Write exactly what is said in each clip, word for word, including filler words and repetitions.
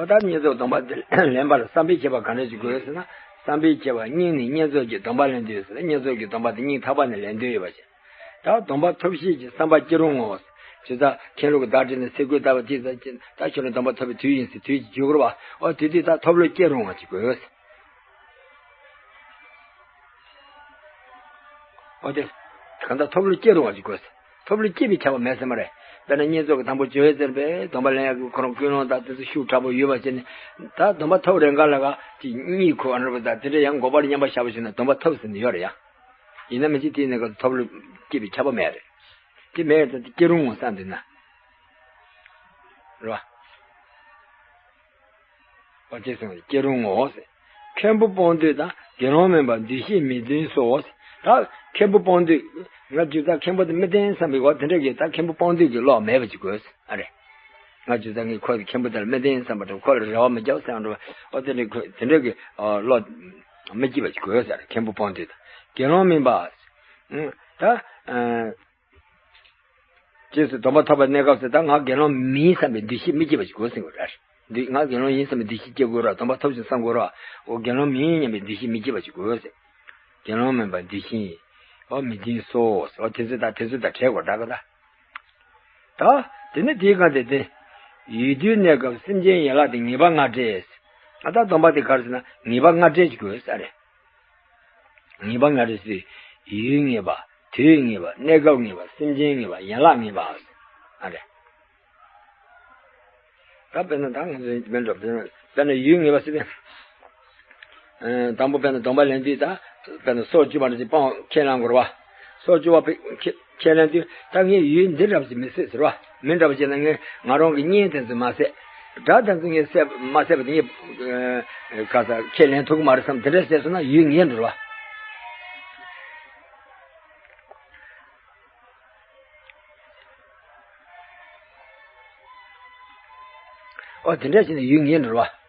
ད་བསྙེན་རྫོགས་སྡོམ་པ་དེ་ལེན་པར་བསམ་པས་ཁྱབ་པ་ག་འདྲ་ཞིག་དགོས་ཟེར་ན། བསམ་པས་ཁྱབ་པ་སྙིང་ནས་བསྙེན་རྫོགས་ཀྱི་སྡོམ་པ་ལེན་འདོད་ཟེར་ན། བསྙེན་རྫོགས་ཀྱི་སྡོམ་པ་དེ་སྙིང་ཐག་པ་ནས་ལེན་འདོད་ཡོད་པ་ཞིག་ད་སྡོམ་པ་ཐོབ་ཤེས་ཀྱི་བསམ་པ་སྐྱེ་རུང་ངོ་། ཇི་ལྟར་མཁན་སློབ་ཀྱི་བརྡ་སྤྲད་ནས་ཚེ་གོས་བཏབ་པ་དེ་ད་ཁྱོད་ལ་སྡོམ་པ་ཐོབ་པའི་དུས་ཡིན་ཟེར་དུས་ཀྱི་འཇུག་རོགས་པ། འོ་དུས་དུས་ད་ཐོབ་ལོ་སྐྱེ་རུང་བ་ཅིག་དགོས། འོ་དེ་གང་ལྟར་ཐོབ་ལོ་སྐྱེ་རུང་བ་ཅིག་དགོས། ཐོབ་ལོ་སྐྱེ་བའི་ཁྱབ་པ་མེད་ཟེར་མ་རེད། དཔེར་ན་བསྙེན་རྫོགས་ཀྱི་དང་པོ་ཇོ་བོའི་རྩེར་པའི་སྡོམ་པ་ལེན་ཡག་གི་ཁོ་རང་ཀུན་སློང་དང་དེ་ཚོ་ཤུགས་དྲག་པོ་ཡོད་པ་བྱས་ནས། ད་སྡོམ་པ་ཐོབ་རན་ག་ལ་ག་ཅིག་གཉིད་ཁུག་ཨ་རོ་པ་དང་དེ་འདྲ་ཡང་འགོག་པར་སྙམ་པ་བཞག་པ་ཞིག་ན་སྡོམ་པ་ཐོབ་ཟེར་ནས་ཡོད་རེད་ཡ། ཡིན་ན་མི་ཅིག་དེའི་གནས་སྐབས་སུ་ཐོབ་ལོ་སྐྱེ་བའི་ཁྱབ་པ་མེད་རེད། དེ་མེད་ཙང་དེ་སྐྱེ་རུང་ངོ་བསམ་འདུག་ན། རེད་བ། འོ་དེ་སོང་སྐྱེ་རུང་ངོ་ཟེར། མཁན་པོ་སྤོང་འདོད་དང་དགེ་སློང་མིན་པར་འདུ་ཤེས་མི་ལྡན་སོ་ཟེར། ད་མཁན་པོ་སྤོང་འདོད། ང་ཇི་ལྟར་མཁན་པོ་དེ་མི་བསྟེན་བསམ་པའི་འོ་དེ་འདྲ་གི་ད་མཁན་པོ་སྤོང་འདོད་ཀྱི་བློ་མེད་པ་ཅིག་དགོས་ཨ་རེད། ང་ཇི་ལྟར་ངས་ཁོ་མཁན་པོ་དེ་ལ་མི་བསྟེན་བསམ་པ་དང་ཁོ་ལ་རེ་བ་མི་རྒྱག་བསམ་འགྲོ་བ། འོ་དེ་འདྲ་གི་དེ་འདྲ་གི་བློ་མི་སྐྱེ་བ་ཅིག་དགོས་ཟེར། མཁན་པོ་སྤོང་འདོད་དང་དགེ་སློང་མིན་པ། ད། རྗེས་སུ་སྡོམ་པ་ཐོབ་པའི་གནས་སྐབས་སུ་ད་ང་དགེ་སློང་མིན་བསམ་པའི་འདུ་ཤེས་མི་སྐྱེ་བ་ཞིག་དགོས་ཟེར་དགོས་རེད། འདི་ང་དགེ་སློང་ཡིན་བསམ་པའི་འདུ་ཤེས་སྐྱེ་དགོས་རེད། སྡོམ་པ་ཐོབ་ཅིང་བསམ་དགོས་རེད། འོ་དགེ་སློང་མིན་སྙམ་པའི་འདུ་ཤེས་མི་སྐྱེ་བ་ཞིག་དགོས་ཟེར། དགེ་སློང་མིན་པ་འདུ་ཤེས་འོ་མི་ལྡན་སོ་ཟེར། འོ་དེ་ཚོ་དང་དེ་ཚོ་དང་བྲལ་དགོས་ད་ག་ད། ད་དེ་ནི་དེའི་སྒང་དེ་སྟེ། ཡུལ་དུས་གནས་སྐབས་སེམས་ཅན་ཡན་ལག་དེ་ངེས་པ་ལྔ་བྲལ། ད་སྡོམ་པ་དེ་ག་རེ་ཟེར་ན་ངེས་པ་ལྔ་བྲལ་ཞིག་དགོས་ས་རེད། ངེས་པ་ལྔ་རེ་ཟེར། ཡུལ་ངེས་པ། དུས་ངེས་པ། གནས་སྐབས་ངེས་པ། སེམས་ཅན་ངེས་པ། ཡན་ལག་ངེས་པ། ཨ་རེ། ད་དཔེར་ན་ད་ང་ཚོའི་མི་འགྲོ་དཔེར་ན་ཡུལ་ངེས་པ་ཟེར་ཏེ། དང་པོ་དཔེར་ན་སྡོམ་པ་ལེན་དུས་ད་དཔེར་ན་སྲོག་གཅོད་པ་འདྲ་ཞིག་སྤང་ཁས་བླང་དགོས་རེད་བ། སྲོག་གཅོད་པ་ཁས་ཁས་ལེན་དུས་ད་ངས་ཡུལ་འདི་འདྲ་ཞིག་མི་བསད་ཟེར་བ། མི་འདྲ་བ་བྱས་ན་ངས་ང་རང་གི་གཉེན་དེ་ཚོ་མ་བསད། དགྲ་དེ་ཚོ་ངས་བསད་མ་བསད་པ་དེ་ངས་ག་ས་ཁས་ལེན་ཐུབ་ཀྱི་མ་རེད་བསམ་དེ་འདྲ་བསད་སོང་ན་ཡུལ་ངེས་འགྲོ་རེད་བ། ཨོ་དེ་འདྲ་བྱས་ན་ཡུལ་ངེས་འགྲོ་རེད་བ།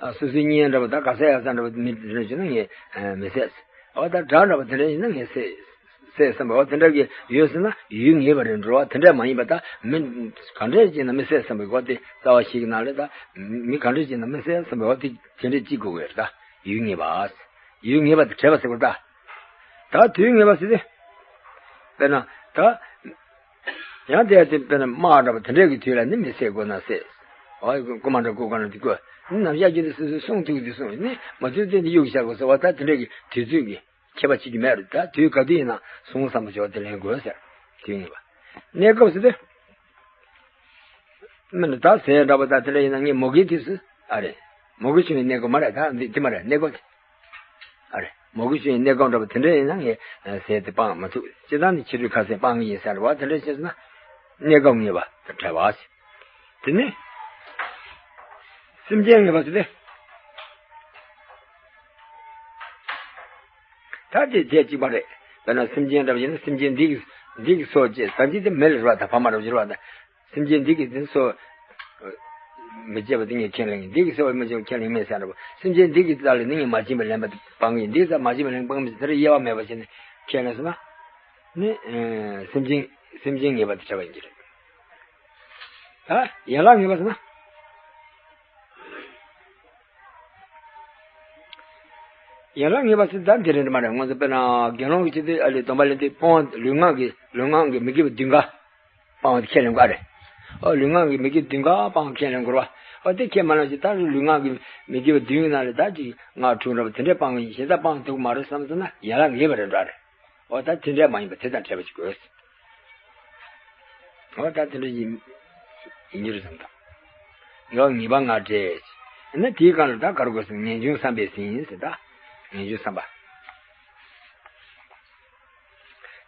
ཨ་སོ་སོའི་གཉེན་འདྲ་བ་དང་ག་ས་ཡ་ས་འདྲ་བ་མི་དེ་འདྲ་བྱས་ན་ངས་མི་བསད། ཨོ་ད་དགྲ་འདྲ་བ་དེ་འདྲ་ཡིན་ན་ངས་བསད། བསད་བསམ་པའི་འོ་དེ་འདྲ་གི་ཡོད་ཟེར་ན་ཡུལ་ངེས་པ་རེད་འགྲོ་བ། དེ་འདྲ་མ་ཡིན་པ་ད་མི་ག་འདྲ་བྱས་ན་མི་བསད་བསམ་པའི་འོ་དེ་རྩ་བ་ཞིག་གི་ནང་ལ་ད་མི་ག་འདྲ་བྱས་ན་མི་བསད་བསམ་པའི་འོ་དེ་དེ་འདྲ་གཅིག་དགོས་ཀྱི་རེད། ད་ཡུལ་ངེས་པ། ཡུལ་ངེས་པ་དེ་བྲལ་བ་ཟེར་བ་ད། ད་དུས་ངེས་པ་ཟེར་ཏེ། དཔེར་ན་ད། ཡང་དེ་ཡང་དེ་དཔེར་ན་དམག་འདྲ་པོ་དེ་འདྲ་གི་དུས་ལ་ནི་མི་བསད་དགོས་ན་བསད། ཨ་རྐུ་མ་འདྲ་རྐུ་ག་ན་དེ་རྐུ། ནི་ནམ་ཞག་རྒྱུན་དུ་སོ་སོའི་སྲུང་ཐུབ་ཀྱི་དུས་སྲུང་ནི་མ་ཐུབ་དེ་ནི་གཡུག་བཞག་དགོས་ཟེར་བ་ད་དེ་འདྲ་གི་དུས་ཚོད་ཀྱི་ཁྱད་པར་ཅིག་གི་མེད་རེད། ད་དུས་ག་དུས་ཡིན་ན་སྲུང་བསམ་པ་བྱས་པ་དེ་ལེན་དགོས་ཟེར། དུས་ངེས་པ། གནས་སྐབས་ཟེར་ཏེ། མི་ནི་ད་ཟས་འདྲ་པོ་ད་དེ་འདྲ་ཡིན་ན་ངས་མོ་གིའི་དུས་སུ་ཨ་རེད། མོ་གི་བྱུང་བའི་གནས་སྐབས་མ་རེད་ད་འདི་དེ་མ་རེད་གནས་སྐབས་དེ། ཨ་རེ། མོ་གི་བྱུང་བའི་གནས་སྐབས་འདྲ་པོ་དེ་འདྲ་ཡིན་ན་ངས་ཟས་དེ་སྤང་མ་ཐུབ། སྤྱིར་བཏང་ནི་ཕྱི་དྲོའི་ཁ་ཟས་སྤང་གི་ཡིན་ཟེར་བ་དེ་འདྲ་བྱས་ན་གནས་སྐབས་ངེས་པ་དང་བྲལ་བ་ཞིག་དེ་ནི་སེམས་ཅན་ངེས་པ་ཟེར་ཏེ། ད་དེ་དེ་གཅིག་པ་རེད། དཔེར་ན་སེམས་ཅན་འདྲ་པོ་ཡིན་ན་སེམས་ཅན་འདི་གི་འདི་གི་སྲོག་བཅད་ད་འདི་དེ་མི་ལ་རེད་བ་དང་ཕ་མ་རེད་བ་ཟེར་བ་དང་། སེམས་ཅན་འདི་གིས་དེ་སྲོག་མི་བཅད་པ་དེ་ངས་ཁས་ལེན་གྱི། འདི་གིས་སྲོག་མི་བཅད་པ་ཁས་ལེན་མེད་ཟེར་འདྲ་པོ། སེམས་ཅན་འདི་གི་རྩ་ལ་ནི་ངས་མ་བྱིན་པ་ལེན་པ་སྤང་གི་ཡིན། འདི་རྩ་མ་བྱིན་པ་ལེན་སྤང་མི་ཟེར་དེར་དབྱེ་བ་མེད་པ་བྱས་ནས་ཁས་ལེན་སོང་ན། ནི་སེམས་ཅན་སེམས་ཅན་ངེས་པ་དེ་བྲལ་བ་ཡིན་གྱི་རེད། ད་ཡན་ལག་ངེས་པ་ཟེར་ན། ཡན་ལག་ངེས་པ་ཟེར་ད་འདི་རེད་མ་རེད། ང་ཚོ་དཔེར་ན་དགེ་སློང་གི་ཆེད་དུ་ཨ་ལས་སྡོམ་པ་ལེན་དུས་སྤོང་བ་ལུས་ངག་གི་ལུས་ངག་གི་མི་དགེ་བ་བདུན་ཀ་སྤང་བ་དེ་ཁས་ལེན་དགོས་རེད། ཨོ་ལུས་ངག་གི་མི་དགེ་བ་བདུན་ཀ་སྤང་བ་ཁས་ལེན་དགོས་རེད་བ། ཨོ་དེ་ཁས་མ་ལེན་ཞིག་ད་ལུས་ངག་གི་མི་དགེ་བ་བདུན་གི་ནང་ལས་ད་ཅིག་ལྔ་དྲུག་འདྲ་པོ་དེ་འདྲས་སྤང་གི་ཡིན། གཞན་དག་སྤང་ཐུབ་ཀྱི་མ་རེད་བསམ་སོང་ན་ཡན་ལག་ངེས་པ་རེད་འགྲོ་རེད། ཨོ་ད་དེ་འདྲས་མ་ཡིན་པ་དེ་དང་བྲལ་བ་ཞིག་དགོས། འོ་ད་དེ་འདྲ་ཡིན་ཡིན་རྒྱུ་རེད་བསམ་དང་། ཡང་ངེས་པ་ལྔ་བྲལ། ན་དེའི་སྒང་ལ་ད་ག་རེ་དགོས་ཟེར་ན་ངེས་འབྱུང་བསམ་པས་ཟིན་ཟེར་ད། ངེས་འབྱུང་བསམ་པ།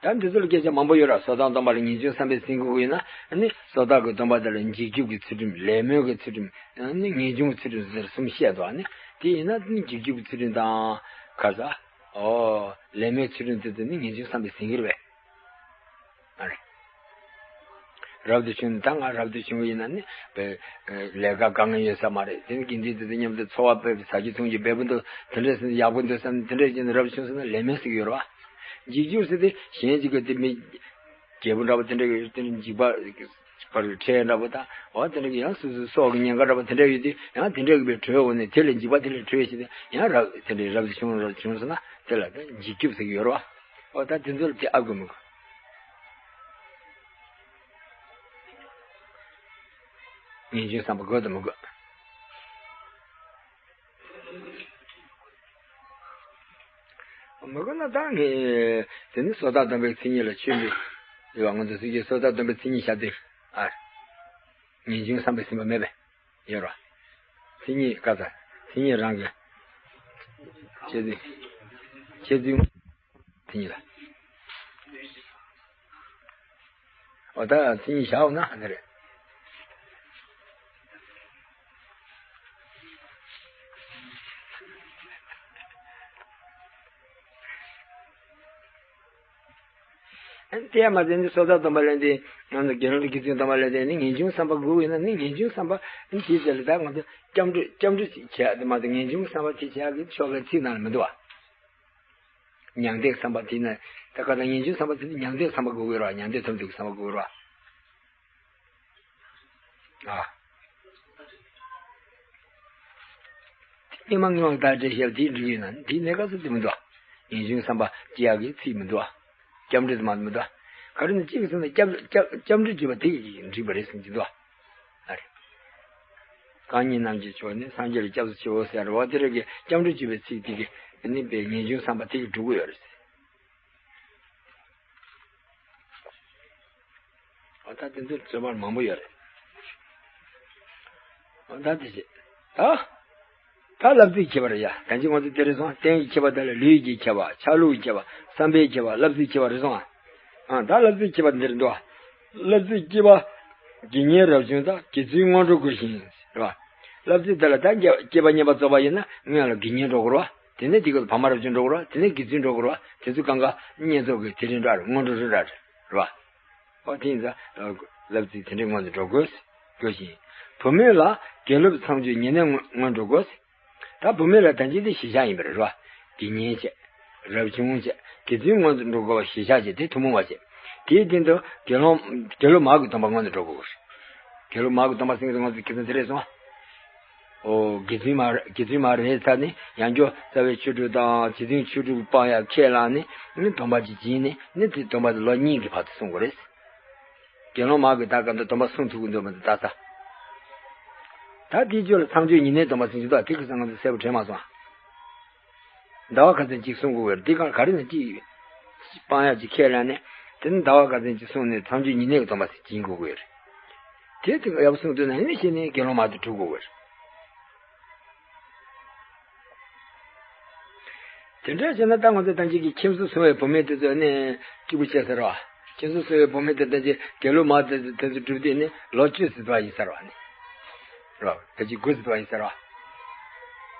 ད་འདི་ཚོ་ལ་སྐད་ཆ་མང་པོ་ཡོད་ར། སོ་ཐར་སྡོམ་པ་ལ་ངེས་འབྱུང་བསམ་པས་ཟིན་དགོས་ཀྱི་ཡོད་ན་ནི་སོ་ཐར་གྱི་སྡོམ་པ་དེ་ལ་འཇིགས་སྐྱོབ་ཀྱི་ཚུལ་ཁྲིམས་ལས་སྨོན་གྱི་ཚུལ་ཁྲིམས་ནི་ངེས་འབྱུང་གི་ཚུལ་ཁྲིམས་ཟེར་གསུམ་བཤད་འདུག་ཨ་ནི་དེ་ཡིན་ན་ནི་འཇིགས་སྐྱོབ་ཀྱི་ཚུལ་ཁྲིམས་དང་ག་ས་ཨོ་ལས་སྨོན་ཚུལ་ཁྲིམས་དེ་ཚོ་ནི་ངེས་འབྱུང་བསམ་པས་ཟིན་གྱི་རེད་པས། ཨ་རེ། རབ་ཏུ་བྱུང་ནས་ད་ང་རབ་ཏུ་བྱུང་བ་ཡིན་ན་ནི་བའི་ལས་ཀ་དཀའ་ངལ་ཡོད་ས་མ་རེད། དེ་ནི་དགེ་འདུན་དེ་ཚོ་མཉམ་དུ་འཚོ་བ་སྤེལ་བའི་ཟ་རྒྱུ་འཐུང་རྒྱུ་འབེལ་པོ་འདུག་དེ་འདྲས་ཟིན་ཡག་པོ་འདུག་བསམ་དེ་འདྲས་བྱས་ནས་རབ་བྱུང་ཟེར་ན་ལས་སྨོན་ཟེར་གྱི་ཡོད་རེད་བ། འཇིགས་སྐྱོབ་ཟེར་ཏེ་གཞན་གཅིག་གི་དེ་མི་རྒྱལ་པོ་འདྲ་བོ་དེ་འདྲས་ཀྱི་དེ་འཇིགས་པ། པར་ཁྲལ་འདྲ་པོ་དང་འོ་དེ་འདྲ་གི་ཡང་སོ་སོའི་སྲོག་གི་ཉེན་ཁ་འདྲ་པོ་དེ་འདྲ་ཡོད་དུས་ཡང་དེ་འདྲ་གི་པའི་གྲོས་འོ་ནས་དེ་ལས་འཇིགས་པ་དེ་ལས་གྲོས་ཤིག་དང་ཡང་རབ་དེ་འདྲའི་རབ་ཏུ་བྱུང་རབ་བྱུང་སོང་ན་དེ་ལ་ད་འཇིགས་སྐྱོབ་ཟེར་གྱི་ཡོད་རེད་བ། འོ་ད་དེ་ཚོ་ལ་དེ་ཨ་དགོས་མི་དགོས། ངེས་འབྱུང་བསམ་པ་དགོས་དང་མི་དགོས། མི་དགོས་ན་ད་ངས་དེ་ནི་སོ་ཐར་སྡོམ་པའི་མཚན་ཉིད་ལ་ཆོས་འབྲེལ་ཡོད་པ་ང་ཚོ་སྲིད་ཀྱི་སོ་ཐར་སྡོམ་པའི་མཚན་ཉིད་བཤད་དུས་ཨ། ངེས་འབྱུང་བསམ་པས་ཟིན་པ་མེད་པས་ཡོད་ར། མཚན་ཉིད་བཀའ་ཚ་མཚན་ཉིད་རང་གི་ཁྱེད་ཚོས་ཁྱེད་ཚོས། མཚན་ཉིད་ལ། འོ་ད་མཚན་ཉིད་བཞག་འོ་ན་ཨ་ནི་རེད། ཨ་ནི་དེ་ཡང་མ་ཟད་ནི་སོ་ཐར་སྡོམ་པ་ལས་དེ་ང་ཚོ་དགེ་སློང་དགེ་ཚུལ་སྡོམ་པ་ལས་དེ་ནི་ངེས་འབྱུང་བསམ་པ་དགོས་ཡིན་ན་ནི་ངེས་འབྱུང་བསམ་པ་ནི་དེའི་རྗེས་ལ་ད་ང་ཚོ་སྐྱབས་འགྲོ་སྐྱབས་འགྲོ་ཅིག་བྱས་ཨ་དེ་མ་ཟད་ངེས་འབྱུང་བསམ་པ་དེ་བྱས་ཨ་གི་ཆོ་གའི་ཚིག་ནང་ལ་མི་འདུག་བ། མྱང་འདས་བསམ་པ་དེ་ན་ད་ག་ད་ངེས་འབྱུང་བསམ་པ་དེ་ནི་མྱང་འདས་བསམ་པ་དགོས་ཀྱི་རེད་བ། མྱང་འདས་ཐོབ་འདོད་ཀྱི་བསམ་པ་དགོས་ཀྱི་རེད་བ། ཨ། དེ་སྔོན་མ་སྔོན་མ་ད་འགྲེལ་བཤད་དེ་འགྲིག་ཡོད་ན་དེ་གནས་སྐབས་སུ་དེ་མི་འདུག་བ། ངེས་འབྱུང་བསམ་པ་སྐྱེ་ཡག་གི་ཚིག་མི་འདུག་བ། སྐྱབས་འགྲོ་དེ་མ་མི་འདུག་བ། ག་རེ་ན་གཅིག་གིས་ཟེར་ན་སྐྱབས་སྐྱབས་སྐྱབས་འགྲོ་བརྗོད་པ་དེ་གིས་འགྲིག་པ་རེད་ཟེར་གྱི་འདུག་བ། ཨ་རེད། རྐང་གཉིས་རྣམས་ཀྱི་མཆོག་ནི་སངས་རྒྱས་ལ་སྐྱབས་སུ་མཆིའོ་ཟེར་བ་དེ་རེད་གི་སྐྱབས་འགྲོ་བརྗོད་པའི་ཚིག་དེ་གིས་ནི་པའི་ངེས་འབྱུང་བསམ་པ་དེ་གིས་འགྲུབ་ཀྱི་ཡོད་རེད། འོ་ད་དེ་ཚོ་རྩོད་པ་མང་པོ་ཡོད་རེད། འོ་ད་དེ་བྱེད། ད། ད་བསླབ་ཚིགས་ཁྱད་པར་ཡ། ད་ཅི་ང་ཚོ་དེ་རེད་སོང་། རྟེན་གྱི་ཁྱད་པར་དེ་ལ་ལུས་ཀྱི་ཁྱད་པར། ཆ་ལུགས་ཀྱི་ཁྱད་པར། བསམ་པའི་ཁྱད་པར། བསླབ་ཚིགས་ཁྱད་པར་རེད་སོང་། ཨ། ད་བསླབ་ཚིགས་ཁྱད་པར་འདིར་འདུག་བསླབ་ཚིགས་ཁྱད་པར། དགེ་བསྙེན་རབ་བྱུང་དང་དགེ་ཚུལ་སྔོན་འགྲོ་དགོས་ཤིང་། རེད་བ། བསླབ་ཚིགས་དེ་ལ་ད་སྐྱེ་སྐྱེས་པ་བསྙེན་པར་རྫོགས་པ་ཡིན་ན་སྔོན་ལ་དགེ་བསྙེན་འགྲོ་དགོས་རེད་བ། དེ་ནས་དེ་ག་བར་མ་རབ་བྱུང་འགྲོ་དགོས་རེད་བ། དེ་ནས་དགེ་ཚུལ་འགྲོ་དགོས་རེད་བ། དེ་ཚོ་གང་ག་བསྙེན་རྫོགས་ཀྱི་དེ་རིང་འདྲ་རེད། སྔོན་འགྲོ་རེད་འདྲ་རེད། རེད་བ། ཨོ་དེ་ཡིན་ཙང་བསླབ་ཚིགས་དེ་འདྲའི་སྔོན་དུ་འགྲོ་དགོས། དགོས་ཤིང་། བུད་མེད་ལ་དགེ་སློབ་མཚམས་གཅོད་ཉེ་གནས་སྔོན་སྔོན་འགྲོ་དགོས། ད་བུད་མེད་ལ་ད་ཅི་དེ་གཞིར་བཞག་ཡིན་པ་རེད་བ། དགེ་བསྙེན་བྱས། རབ་བྱུང་བྱས། དགེ་ཚུལ་སྔོན་དུ་འགྲོ་དགོས་པ་གཞིར་བཞག་བྱས་དེ་ཐུན་མོང་བ་བྱས། དེའི་སྟེང་དུ་དགེ་སློང་དགེ་སློབ་མ་གི་སྡོམ་པ་སྔོན་དུ་འགྲོ་དགོས། དགེ་སློབ་མ་གི་སྡོམ་པ་ཟེར་གྱི་འདུག་ང་ཚོ་ཁྱེད་ཚོ་དེ་རེད་སོང་། ཨོ། དགེ་ཚུལ་མ་དགེ་ཚུལ་མ་རེད་ཚར་ནས་ཡང་བསྐྱར་རྩ་བའི་ཆོས་དྲུག་དང་རྗེ་བཙུན་ཆོས་དྲུག་སྤང་ཡག་ཁས་བླངས་ནས་ནི་སྡོམ་པ་ཅིག་བྱིན་ནས་ནི་དེ་སྡོམ་པ་དེ་ལོ་གཉིས་ཀྱི་བར་དུ་སྲུང་དགོས་རེད། དགེ་སློང་མ་གིས་ད་ག་འདྲ་སྡོམ་པ་སྲུང་ཐུབ་ཀྱི་འདུག་མི་འདུག་ལྟ་ས། ད་དེའི་རྗེས་ལ་མཚམས་གཅོད་ཉེ་གནས་སྡོམ་པ་ཟེར་གྱི་འདུག་དེ་གི་ས་ང་ཚོ་གསལ་པོ་དྲན་མ་སོང་། ཟླ་བ་ཁ་ཚན་གཅིག་སྲུང་དགོས་ཀྱི་རེད། དེ་ག་ག་རེ་ན་གཅིག་སྤང་ཡག་ཅིག་ཁས་ལེན་ནས་དེ་ནི་ཟླ་བ་ཁ་ཚན་གཅིག་སྲུང་ནས་མཚམས་གཅོད་ཉེ་གནས་ཀྱི་སྡོམ་པ་ཟེར་བྱིན་དགོས་ཀྱི་རེད། དེ་དེ་ག་ཡག་པོ་སྲུང་ཐུབ་ན་ཡིན་ནི་ཤེས་ནས་དགེ་སློང་མ་དེ་གྲུབ་དགོས་ཀྱི་རེད། དེ་འདྲ་བྱས་ན་ད་ང་ཚོ་ད་ཅིག་གི་ཁྱིམ་སོ་སྲུང་བའི་བུད་མེད་དེ་ཚོ་ནི་སྐྱིད་པོ་བྱས་ཟེར་བ། ཁྱིམ་སོ་སྲུང་བའི་བུད་མེད་དེ་ད་ཅིག་དགེ་སློབ་མ་དེ་དེ་ཚོ་གྲུབ་དུས་ནི་ལོ་བཅུ་ཟིན་པ་ཡིན་ཟེར་བ་ནི། རོ། ད་ཅིག་དགུ་ཟིན་པ་ཡིན་ཟེར་བ།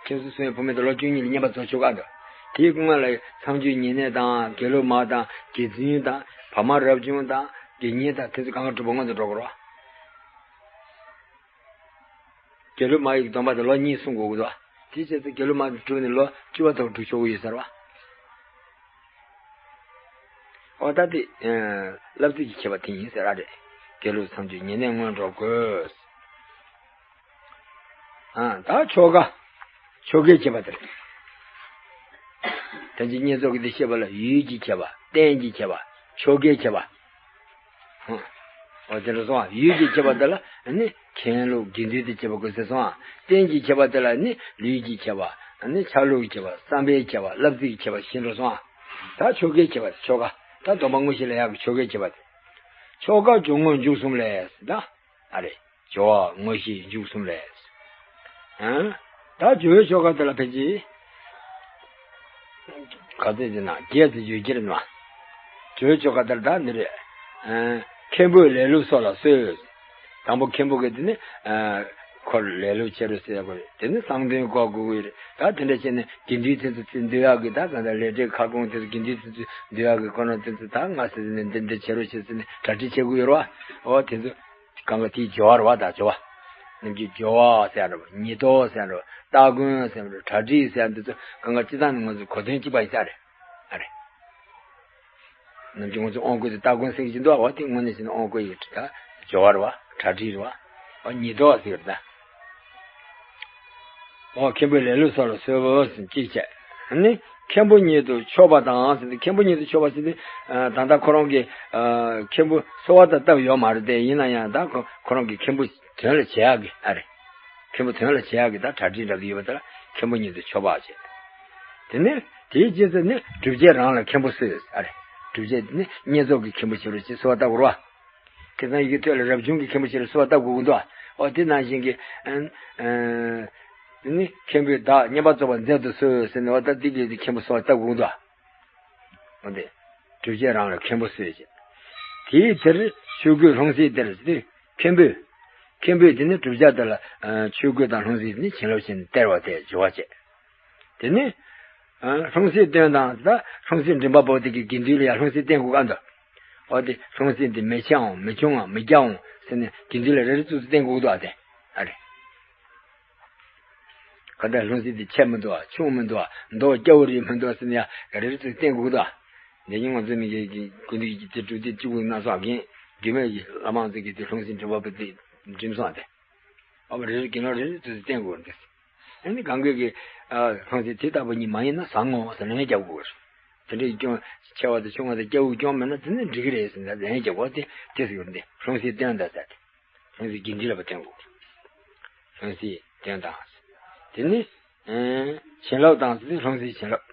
ཁྱིམ་སོ་སྲུང་བའི་བུད་མེད་དེ་ལོ་བཅུ་གཉིས་ལ་བསྙེན་པར་རྫོགས་ཆོག་ག་འདུག་དེའི་སྔོན་ལ་མཚམས་གཅོད་ཉེ་གནས་དང་དགེ་སློབ་མ་དང་དགེ་འདུན་དང་བར་མ་རབ་བྱུང་དང་དགེ་བསྙེན་དང་དེ་ཚོ་གང་ག་གྲུབ་པ་སྔོན་དུ་འགྲོ་དགོས་རོ། དགེ་སློབ་མ་ཡི་སྡོམ་པ་དེ་ལོ་གཉིས་སྲུང་དགོས་ཀྱི་འདུག་དེའི་རྗེས་སུ་དགེ་སློབ་མ་གྲུབ་ནས་ལོ་བཅུ་པ་ཐོག་འགྲོ་ཆོག་གི་ཡོད་ཟེར་བ། ཨོ་ད་དེ་བསླབ་ཚིགས་ཀྱི་ཁྱད་པར་དེ་ཡིན་ཟེར་ར་རེད། དགེ་སློབ་མཚམས་གཅོད་ཉེ་གནས་སྔོན་འགྲོ་དགོས། ཨ་ད་ཆོ་ག་ཆོ་གའི་ཁྱད་པར་དེ་རེད། ད་ཅི་བསྙེན་རྫོགས་ཀྱི་དེ་བཤད་པ་ལ་ཡུལ་གྱི་ཁྱད་པར། རྟེན་གྱི་ཁྱད་པར། ཆོ་གའི་ཁྱད་པར། ཧུམ། འོ་དེ་འདྲ་སོང་ཨ། ཡུལ་གྱི་ཁྱད་པར་དེ་ལ་ནི་མཁན་སློབ་དགེ་འདུན་དེ་བྱེད་པ་དགོས་ཟེར་སོང་ཨ། རྟེན་གྱི་ཁྱད་པར་དེ་ལ་ནི་ལུས་ཀྱི་ཁྱད་པར། ནི་ཆ་ལུགས་ཀྱི་ཁྱད་པར། བསམ་པའི་ཁྱད་པར། བསླབ་ཚིགས་ཀྱི་ཁྱད་པར་ཤེས་འགྲོ་སོང་ཨ། ད་ཆོ་གའི་ཁྱད་པར་དེ་ཆོ་ག་ད་སྡོམ་པ་དངོས་གཞི་ལ་ཡག་གི་ཆོ་གའི་ཁྱད་པར་དེ། ཆོ་ག་སྦྱོར་དངོས་མཇུག་གསུམ་ལས་ད་ཨ་རེ། སྦྱོར་བ་དངོས་གཞི་མཇུག་གསུམ་ལས། ཨང་། ད་སྦྱོར་བའི་ཆོ་ག་དེ་ལ་ཕལ་ཆེར། ག་ཚོད་ཅིག་ན་བརྒྱད་ཙམ་ཡོད་ཀྱི་རེད་མ། སྦྱོར་བའི་ཆོ་ག་དེར་ད་འདི་རེད། ཨང་། མཁན་པོས་ལེགས་ལུགས་སོགས་ལ་གསོལ། དང་པོ་མཁན་པོ་གིས་དེ་ནི། ཨང་། ཁོར་ལེགས་ལུགས་བྱེད་རོགས་ཟེར་དགོས་རེད། དེ་ནི་གསང་སྟོན་གོ་དགོས་ཀྱི་རེད། ད་དེ་འདྲ་བྱས་ནས་དགེ་འདུན་དེ་ཚོ་ཚུར་འདུལ་ཡག་གི་ད་གང་ལྟར་ལས་འབྲས་ཁ་སྐོང་དེ་ཚོ་དགེ་འདུན་དེ་ཚོ་འདུལ་ཡག་གི་ཁོ་ན་དེ་ཚོ་ད་ང་ཟེར་ནས་འདི་འདི་བྱེད་རོགས་བྱེད་ཟེར་ནས་གྲ་སྒྲིག་བྱེད་དགོས་ཡོད་རེད་བ། ཨོ་དེ་ཚོ། གང་ག་དེའི་སྦྱོར་བ་རེད་བ། ད་སྦྱོར་བ། རྣམ་འགྱུར་སྦྱོར་བ་ཟེར་རེད་བ། ཉེར་བསྡོགས་ཟེར་རེད་བ། སྟ་གོན་ཟེར་རེད་བ། གྲ་སྒྲིག་ཟེར་འདི་ཚོ་གང་ག་སྤྱིར་བཏང་ནས་ང་ཚོ་གོ་དོན་གཅིག་པ་ཡིན་ས་རེད། ཨ་རེད། རྣམ་འགྱུར་ང་ཚོ་དབང་བསྐུར་དེ་སྟ་གོན་ཟེར་གྱི་འདུག་འོ་དེ་དངོས་གནས་བྱས་ན་དབང་བསྐུར་ཡིན་ད། སྦྱོར་བ་རེད་བ། གྲ་སྒྲིག་རེད་བ། ཨོ་ཉིས་ཐོག་ཟེར་ད། ཨོ་མཁན་པོའི་ལེ་ལོ་སོགས་ལ་གསོལ་བ་ཟེར་གཅིག་བྱས། ནི་མཁན་པོ་ཉིད་དུ་ཕྱོགས་པ་དང་ཟེར་ཏེ། མཁན་པོ་ཉིད་དུ་ཕྱོགས་པ་ཟེར་ཏེ། ད་ལྟ་ཁོ་རང་གི་མཁན་པོ་གསོལ་བ་ད་བཏབ་ཡོད་མ་རེད་དེ། ཡིན་ན་ཡང་ད་ཁོ་ཁོ་རང་གི་མཁན་པོ་དོན་ལ་བྱེད་ཡག་གི་ཨ་རེད། མཁན་པོ་དོན་ལ་བྱེད་ཡག་གི་ད་གྲ་སྒྲིག་འདྲ་གི་ཡོད་པ་དེ་ལ་མཁན་པོ་ཉིད་དུ་ཕྱོགས་པ་བྱས། དེ་ནས་དེའི་རྗེས་སུ་ནི་སྒྲུབ་བྱེད་རང་ལ་མཁན་པོ་གསོལ་ཨ་རེད། སྒྲུབ་བྱེད་ནི་བསྙེན་རྫོགས་ཀྱི་མཁན་པོ་བྱེད་རོགས་ཅེས་གསོལ་བ་བཏབ་དགོས་རེད་བ། ཁ་སང་ཡི་གེ་ཐོད་ལ་རབ་བྱུང་གི་མཁན་པོ་ཞིག་ལ་གསོལ་བ་བཏབ་དགོས་ཀྱི་འདུག་ཨོ་དེ་ནང་བཞིན་གྱི། ཨ་ནི་མཁན་པོས་བདག་བསྙེན་པར་རྫོགས་པར་མཛད་དུ་གསོལ་ཟེར་ནས། འོ་ད་འདི་གི་མཁན་པོ་གསོལ་བ་བཏབ་དགོས་ཀྱི་འདུག་འོ་དེ་སྒྲུབ་བྱེད་རང་ལ་མཁན་པོ་གསོལ་ཞེས། དེའི་དེར་ཆོས་གོས་ལྷུང་བཟེད་སྟེར་ཟེར་ཏེ། མཁན་པོས། མཁན་པོས་དེ་ནི་བསྒྲུབ་བྱ་དེ་ལ་ཆོས་གོས་དང་ལྷུང་བཟེད་དེ་ནི་བྱིན་རླབས་ཅན་སྟེར་བ་དེ་སྦྱོར་བ་བྱེད། དེ་ནི། ལྷུང་བཟེད་སྟོན་དང་ད་ལྷུང་བཟེད་མགྲིན་པ་བོ་དེ་གི་དགེ་འདུན་ལ་ཡང་ལྷུང་བཟེད་སྟོན་དགོས་ཀ་འདུག་འོ་དེ་ལྷུང་བཟེད་འདི་མི་ཆེའང་མི་ཆུང་ང་མི་རྒྱའང་ཟེར་ནས་དགེ་འདུན་ལ་རེ་རེ་ཙུག་ཙུག་བསྟན་དགོས་འདུག་ཨ་དེ་ཨ་རེ། ག་ད་ལྷུང་བཟེད་འདི་ཆེ་མི་འདུག་ཨ། ཆུང་མི་འདུག་ཨ། མདོག་སྐྱ་བོ་རེད་མི་འདུག་ཟེར་ནས་ཡང་རེ་རེ་ཙུག་བསྟན་དགོས་འདུག་ཨ། འདི་ཉིན་ང་ཚོ་མི་གི་གི་དགོན་སྡེ་གི་དེ་གྲུབ་སྡེ་གཅིག་པུ་སྣ་ཚོགས་རྒན་རྒན་མོས་ཀྱི་བླ་མ་ཚོ་གི་དེ་ལྷུང་བཟེད་འདྲི་བ་པོ་དེ་འགྲིམ་སོང་ཨ་དེ། ཨ་བ་རེ་རེ་གི་ནང་རེ་རེ་ཙུག་ཙུག་བསྟན་དགོས་འདུག་ཨ་ནི་གང་གི་གི་ལྷུང་བཟེད་དེ་ལྟ་བུ་ཉིད་མ་ཡིན་ན་བཟང་ངོ་ཟེར་ལན་རྒྱག་དགོས། དེ་འདྲའི་སྐྱོན་ཆེ་བ་དང་ཆུང་བ་དང་སྐྱ་བོའི་སྐྱོན་མེད་ན་དེ་ནི་འགྲིག་གི་རེད་ཟེར་ནས་ལན་རྒྱག་དགོས། དེ་དེ་ཟེར་གྱི་རེད། འདི་ལྷུང་བཟེད་སྟོན་དང་ཟེར་ཏེ། ལྷུང་བཟེད་དགེ་འདུན་ལ་བ་སྟོན་དགོས། ལྷུང་བཟེད་སྟོན་དང་། དེ་ནི་བྱིན་རླབས་དང་ཟེར་ཏེ་ལྷུང་བཟེད་བྱིན་རླབས་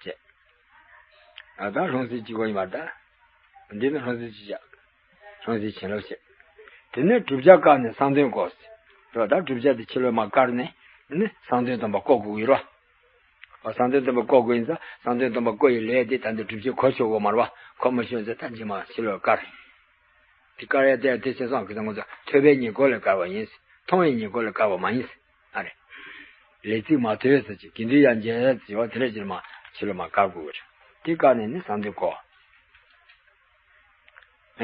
བྱས། ཨ་ད་ལྷུང་བཟེད་གཅིག་པོ་ཡིན་པར་ད། འདི་ནི་ལྷུང་བཟེད་གཅིག་བྱ། ལྷུང་བཟེད་བྱིན་རླབས་བྱེད། དེ་ནས་བསྒྲུབ་བྱ་བཀག་ནས་གསང་དོན་བཀོད། རེད་བ། ད་བསྒྲུབ་བྱ་དེ་ཕྱི་ལོགས་མར་བཀར་ནས་ནི་གསང་དོན་སྟོན་པ་བཀོད་དགོས་ཀྱི་རེད་བ། གསང་དོན་སྟོན་པ་བཀོད་དགོས་ཡིན་ཙང་གསང་དོན་སྟོན་པ་བཀོད་ཡི་ལས་དེ་ད་འདི་སྒྲུབ་བྱེད་གོ་ཆོད་དགོས་མ་རེད་བ། གོ་མ་ཆོད་ཙང་ད་རྗེས་མ་ཕྱི་ལོགས་བཀར། དེ་བཀར་ཡ་དེ་དེ་བྱས་སོང་གི་ད་ང་ཚོ་ཐོས་པའི་ཉེར་མཁོ་ལས་བཀར་བ་ཡིན། མཐོང་བའི་ཉེར་མཁོ་ལས་བཀར་བ་མ་ཡིན། ཨ་རེ། ལས་ཚིག་མ་ཐོས་ཟེར་གྱི་དགེ་འདུན་ཡང་མཇལ་ཟེར་བ་དེ་འདྲ་ཕྱི་ལོགས་མར་ཕྱི་ལོགས་མར་བཀར་དགོས་རེད། དེ་བཀག་ནས་ནི་གསང་དོན་བཀོད།